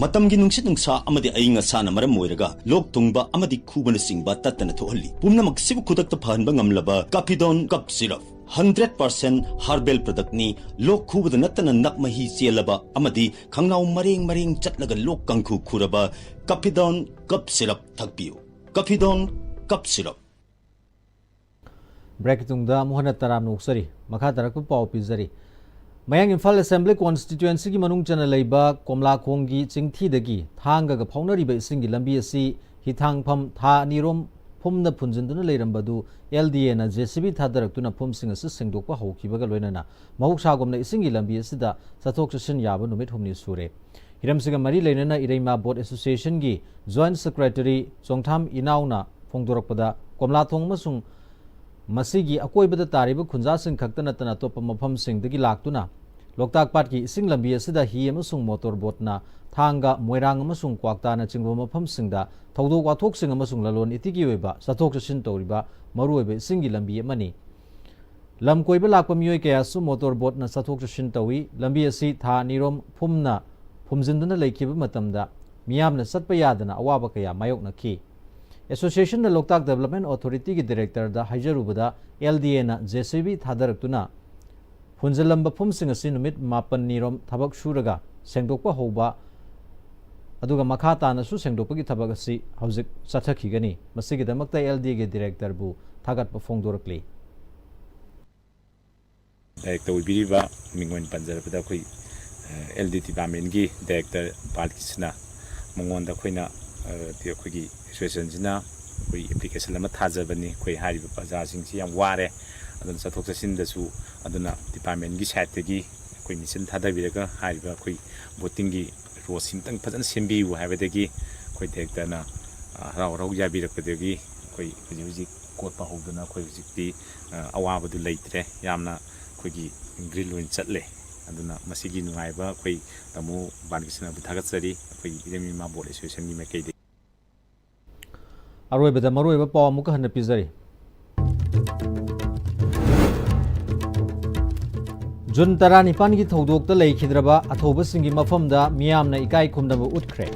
ꯃꯇꯝꯒꯤ ꯅꯨꯡꯁꯤꯠ ꯅꯨꯡꯁꯥ ꯑꯃꯗꯤ ꯑꯏꯪ ꯑꯁꯥꯅ ꯃꯔꯝ ꯑꯣꯏꯔꯒ ꯂꯣꯛ ꯊꯨꯡꯕ ꯑꯃꯗꯤ ꯈꯨꯕꯅꯆꯤꯡꯕ ꯇꯠꯇꯅ ꯊꯣꯛꯍꯜꯂꯤ꯫ ꯄꯨꯝꯅꯃꯛꯁꯤꯕꯨ ꯈꯨꯗꯛꯇ ꯐꯍꯟꯕ ꯉꯝꯂꯕ Kafidon cough syrup. Hundred percent herbal ꯄ꯭ꯔꯗꯛꯅꯤ꯫ ꯂꯣꯛ ꯈꯨꯕꯗ ꯅꯠꯇꯅ ꯅꯞ ꯃꯍꯤ ꯆꯦꯜꯂꯕ ꯑꯃꯗꯤ ꯈꯪꯅꯥꯎ ꯃꯔꯦꯡ ꯃꯔꯦꯡ ꯆꯠꯂꯒ ꯂꯣꯛ ꯀꯥꯡꯈꯨ ꯈꯨꯔꯕ ꯀꯥꯐꯤꯗꯣꯟ ꯀꯞ ꯁꯤꯔꯞ ꯊꯛꯄꯤꯌꯨ꯫ ꯀꯥꯐꯤꯗꯣꯟ cough syrup. ꯕ꯭ꯔꯦꯛꯀꯤ ꯇꯨꯡꯗ ꯑꯃꯨꯛ ꯍꯟꯅ ꯇꯔꯥꯝꯅ ꯑꯣꯛꯆꯔꯤ꯫ ꯃꯈꯥ ꯇꯥꯔꯛꯄ ꯄꯥꯎ ꯄꯤꯖꯔꯤ꯫ ꯃꯌꯥꯡ ꯏꯝꯐꯥꯜ ꯑꯦꯁꯦꯝꯕ꯭ꯂꯤ ꯀꯣꯟꯁꯇꯤꯇ꯭ꯋꯦꯟꯁꯤꯒꯤ ꯃꯅꯨꯡ ꯆꯟꯅ ꯂꯩꯕ ꯀꯣꯝꯂꯥꯈꯣꯡꯒꯤ ꯆꯤꯡꯊꯤꯗꯒꯤ ꯊꯥꯡꯒꯒ ꯐꯥꯎꯅꯔꯤꯕ ꯏꯁꯤꯡꯒꯤ ꯂꯝꯕꯤ ꯑꯁꯤ ꯍꯤꯊꯥꯡꯐꯝ ꯊꯥ ꯑꯅꯤꯔꯣꯝ ꯐꯨꯝꯅ ꯐꯨꯟꯖꯤꯟꯗꯨꯅ ꯂꯩꯔꯝꯕꯗꯨ ꯑꯦꯜ ꯗꯤ ꯑꯦꯅ ꯖꯦ ꯁꯤ ꯕꯤ ꯊꯥꯗꯔꯛꯇꯨꯅ ꯐꯨꯝꯁꯤꯡ ꯑꯁꯤ ꯁꯦꯡꯗꯣꯛꯄ ꯍꯧꯈꯤꯕꯒ ꯂꯣꯏꯅꯅ ꯃꯍꯧꯁꯥꯒꯨꯝꯅ ꯏꯁꯤꯡꯒꯤ ꯂꯝꯕꯤ ꯑꯁꯤꯗ ꯆꯠꯊꯣꯛ ꯆꯠꯁꯤꯟ ꯌꯥꯕ ꯅꯨꯃꯤꯠ ꯍꯨꯝꯅꯤ ꯁꯨꯔꯦ꯫ ꯍꯤꯔꯝꯁꯤꯒ ꯃꯔꯤ ꯂꯩꯅꯅ ꯏꯔꯩꯃ ꯕꯣꯠ ꯑꯦꯁꯣꯁꯤꯌꯦꯁꯟꯒꯤ ꯖꯣꯏꯟꯠ ꯁꯦꯀ꯭ꯔꯦꯇꯔꯤ ꯆꯣꯡꯊꯥꯝ ꯏꯅꯥꯎꯅ ꯐꯣꯡꯗꯣꯔꯛꯄꯗ, ꯀꯣꯝꯂꯥꯊꯣꯡ ꯑꯃꯁꯨꯡ ꯃꯁꯤꯒꯤ ꯑꯀꯣꯏꯕꯗ ꯇꯥꯔꯤꯕ ꯈꯨꯟꯖꯥꯁꯤꯡ ꯈꯛꯇ ꯅꯠꯇꯅ ꯑꯇꯣꯞꯄ ꯃꯐꯝꯁꯤꯡꯗꯒꯤ ꯂꯥꯛꯇꯨꯅ ꯂꯣꯛꯇꯥꯛ ꯄꯥꯠꯀꯤ ꯏꯁꯤꯡ ꯂꯝꯕꯤ ꯑꯁꯤꯗ ꯍꯤ ꯑꯃꯁꯨꯡ ꯃꯣꯇꯣꯔ ꯕꯣꯠꯅ ꯊꯥꯡꯒ, ꯃꯣꯏꯔꯥꯡ ꯑꯃꯁꯨꯡ ꯀ꯭ꯋꯥꯛꯇꯥꯅꯆꯤꯡꯕ ꯃꯐꯝꯁꯤꯡꯗ ꯊꯧꯗꯣꯛ ꯋꯥꯊꯣꯛꯁꯤꯡ ꯑꯃꯁꯨꯡ ꯂꯂꯣꯟ ꯏꯇꯤꯛꯀꯤ ꯑꯣꯏꯕ ꯆꯠꯊꯣꯛ ꯆꯠꯁꯤꯟ ꯇꯧꯔꯤꯕ ꯃꯔꯨꯑꯣꯏꯕ ꯏꯁꯤꯡꯒꯤ ꯂꯝꯕꯤ ꯑꯃꯅꯤ꯫ ꯂꯝ ꯀꯣꯏꯕ ꯂꯥꯛꯄ ꯃꯤꯑꯣꯏ ꯀꯌꯥꯁꯨ ꯃꯣꯇꯣꯔ ꯕꯣꯠꯅ ꯆꯠꯊꯣꯛ ꯆꯠꯁꯤꯟ ꯇꯧꯏ꯫ ꯂꯝꯕꯤ ꯑꯁꯤ ꯊꯥ ꯑꯅꯤꯔꯣꯝ ꯐꯨꯝꯅ ꯐꯨꯝꯖꯤꯟꯗꯨꯅ ꯂꯩꯈꯤꯕ ꯃꯇꯝꯗ ꯃꯤꯌꯥꯝꯅ ꯆꯠꯄ ꯌꯥꯗꯅ ꯑꯋꯥꯕ ꯀꯌꯥ ꯃꯥꯌꯣꯛꯅꯈꯤ꯫ ꯑꯦꯁꯣꯁꯤꯌꯦꯁꯟꯅ ꯂꯣꯛꯇꯥꯛ ꯗꯦꯕꯂꯞꯃꯦꯟ ꯑꯣꯊꯣꯔꯤꯇꯤꯒꯤ ꯗꯤꯔꯦꯛꯇꯔꯗ ꯍꯥꯏꯖꯔꯨꯕꯗ, ꯑꯦꯜ ꯗꯤ ꯑꯦꯅ ꯖꯦ ꯁꯤ ꯕꯤ ꯊꯥꯗꯔꯛꯇꯨꯅ ꯐꯨꯟꯖꯤꯜꯂꯝꯕ ꯐꯨꯝꯁꯤꯡ ꯑꯁꯤ ꯅꯨꯃꯤꯠ ꯃꯥꯄꯟꯅꯤꯔꯣꯝ ꯊꯕꯛ ꯁꯨꯔꯒ ꯁꯦꯡꯗꯣꯛꯄ ꯍꯧꯕ, ꯑꯗꯨꯒ ꯃꯈꯥ ꯇꯥꯅꯁꯨ ꯁꯦꯡꯗꯣꯛꯄꯒꯤ ꯊꯕꯛ ꯑꯁꯤ ꯍꯧꯖꯤꯛ ꯆꯠꯊꯈꯤꯒꯅꯤ꯫ ꯃꯁꯤꯒꯤꯗꯃꯛꯇ ꯑꯦꯜ ꯗꯤ ꯑꯦꯒꯤ ꯗꯤꯔꯦꯛꯇꯔꯕꯨ ꯊꯥꯒꯠꯄ ꯐꯣꯡꯗꯣꯔꯛꯂꯤ꯫ ꯗꯥꯏꯔꯦꯛꯇꯔ ꯑꯣꯏꯕꯤꯔꯤꯕ ꯃꯤꯡ ꯑꯣꯏꯅ ꯄꯟꯖꯔꯕꯗ ꯑꯩꯈꯣꯏ ꯑꯦꯜ ꯗꯤ ꯗꯤꯄꯥꯔꯠꯃꯦꯟꯒꯤ ꯗꯥꯏꯔꯦꯛꯇꯔ ꯕꯥꯂꯀ꯭ꯔꯤꯁꯅ, ꯃꯉꯣꯟꯗ ꯑꯩꯈꯣꯏꯅ ꯑꯩꯈꯣꯏꯒꯤ ꯑꯦꯁꯣꯁꯤꯌꯦꯁꯟꯁꯤꯅ ꯑꯩꯈꯣꯏ ꯑꯦꯄ꯭ꯂꯤꯀꯦꯁꯟ ꯑꯃ ꯊꯥꯖꯕꯅꯤ꯫ ꯑꯩꯈꯣꯏ ꯍꯥꯏꯔꯤꯕ ꯄ꯭ꯔꯖꯥꯁꯤꯡꯁꯤ ꯌꯥꯝ ꯋꯥꯔꯦ, ꯑꯗꯨꯅ ꯆꯠꯊꯣꯛ ꯆꯠꯁꯤꯟꯗꯁꯨ, ꯑꯗꯨꯅ ꯗꯤꯄꯥꯔꯠꯃꯦꯟꯒꯤ ꯁꯥꯏꯠꯇꯒꯤ ꯑꯩꯈꯣꯏ ꯃꯤꯁꯟ ꯊꯥꯗꯕꯤꯔꯒ ꯍꯥꯏꯔꯤꯕ ꯑꯩꯈꯣꯏ ꯕꯣꯇꯤꯡꯒꯤ ꯔꯣꯗꯁꯤ ꯑꯃꯇꯪ ꯐꯖꯅ ꯁꯦꯝꯕꯤꯌꯨ ꯍꯥꯏꯕꯗꯒꯤ ꯑꯩꯈꯣꯏ ꯗꯥꯏꯔꯦꯛꯇꯔꯅ ꯍꯔꯥꯎ ꯍꯔꯥꯎ ꯌꯥꯕꯤꯔꯛꯄꯗꯒꯤ ꯑꯩꯈꯣꯏ ꯍꯧꯖꯤꯛ ꯍꯧꯖꯤꯛ ꯀꯣꯠꯄ ꯍꯧꯗꯅ ꯑꯩꯈꯣꯏ ꯍꯧꯖꯤꯛꯇꯤ, ꯑ, ꯑꯋꯥꯕꯗꯨ ꯂꯩꯇ꯭ꯔꯦ꯫ ꯌꯥꯝꯅ ꯑꯩꯈꯣꯏꯒꯤ green ꯑꯣꯏꯅ ꯆꯠꯂꯦ꯫ ꯑꯗꯨꯅ ꯃꯁꯤꯒꯤ ꯅꯨꯡꯉꯥꯏꯕ ꯑꯩꯈꯣꯏ ꯇꯥꯃꯣ ꯕꯥꯂꯀ꯭ꯔꯤꯁꯅꯕꯨ ꯊꯥꯒꯠꯆꯔꯤ, ꯑꯩꯈꯣꯏꯒꯤ ꯏꯔꯝ ꯏꯃꯥ board associationꯒꯤ ꯃꯥꯏꯀꯩꯗꯒꯤ꯫ ꯑꯔꯣꯏꯕꯗ ꯃꯔꯨꯑꯣꯏꯕ ꯄꯥꯎ ꯑꯃꯨꯛꯀ ꯍꯟꯅ ꯄꯤꯖꯔꯤ꯫ ꯖꯨꯟ ꯇꯔꯥꯅꯤꯄꯥꯟꯒꯤ ꯊꯧꯗꯣꯛꯇ ꯂꯩꯈꯤꯗ꯭ꯔꯕ ꯑꯊꯧꯕꯁꯤꯡꯒꯤ ꯃꯐꯝꯗ ꯃꯤꯌꯥꯝꯅ ꯏꯀꯥꯏ ꯈꯨꯝꯅꯕ ꯎꯠꯈ꯭ꯔꯦ꯫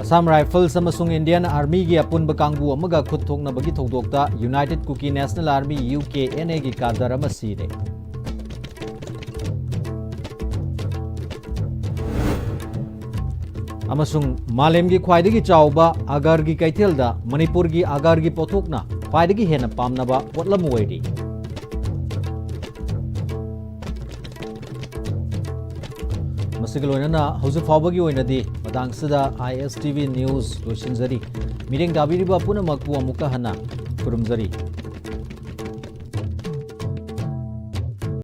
Assam Rifles ꯑꯃꯁꯨꯡ Indian Armyꯒꯤ ꯑꯄꯨꯟꯕ ꯀꯥꯡꯕꯨ ꯑꯃꯒ ꯈꯨꯠ ꯊꯣꯛꯅꯕꯒꯤ ꯊꯧꯗꯣꯛꯇ United Kuki National Army, UKNAꯒꯤ cadre ꯑꯃ ꯁꯤꯔꯦ꯫ ꯑꯃꯁꯨꯡ ꯃꯥꯂꯦꯝꯒꯤ ꯈ꯭ꯋꯥꯏꯗꯒꯤ ꯆꯥꯎꯕ ꯑꯒꯔꯒꯤ ꯀꯩꯊꯦꯜꯗ ꯃꯅꯤꯄꯨꯔꯒꯤ ꯑꯒꯔꯒꯤ ꯄꯣꯠꯊꯣꯛꯅ ꯈ꯭ꯋꯥꯏꯗꯒꯤ ꯍꯦꯟꯅ ꯄꯥꯝꯅꯕ ꯄꯣꯠꯂꯝ ꯑꯣꯏꯔꯤ꯫ ꯃꯁꯤꯒ ꯂꯣꯏꯅꯅ ꯍꯧꯖꯤꯛ ꯐꯥꯎꯕꯒꯤ ꯑꯣꯏꯅꯗꯤ ꯃꯇꯥꯡꯁꯤꯗ ISTV news ꯂꯣꯏꯁꯤꯟꯖꯔꯤ꯫ ꯃꯤꯠꯌꯦꯡ ꯇꯥꯕꯤꯔꯤꯕ ꯄꯨꯝꯅꯃꯛꯄꯨ ꯑꯃꯨꯛꯀ ꯍꯟꯅ ꯈꯨꯔꯨꯝꯖꯔꯤ꯫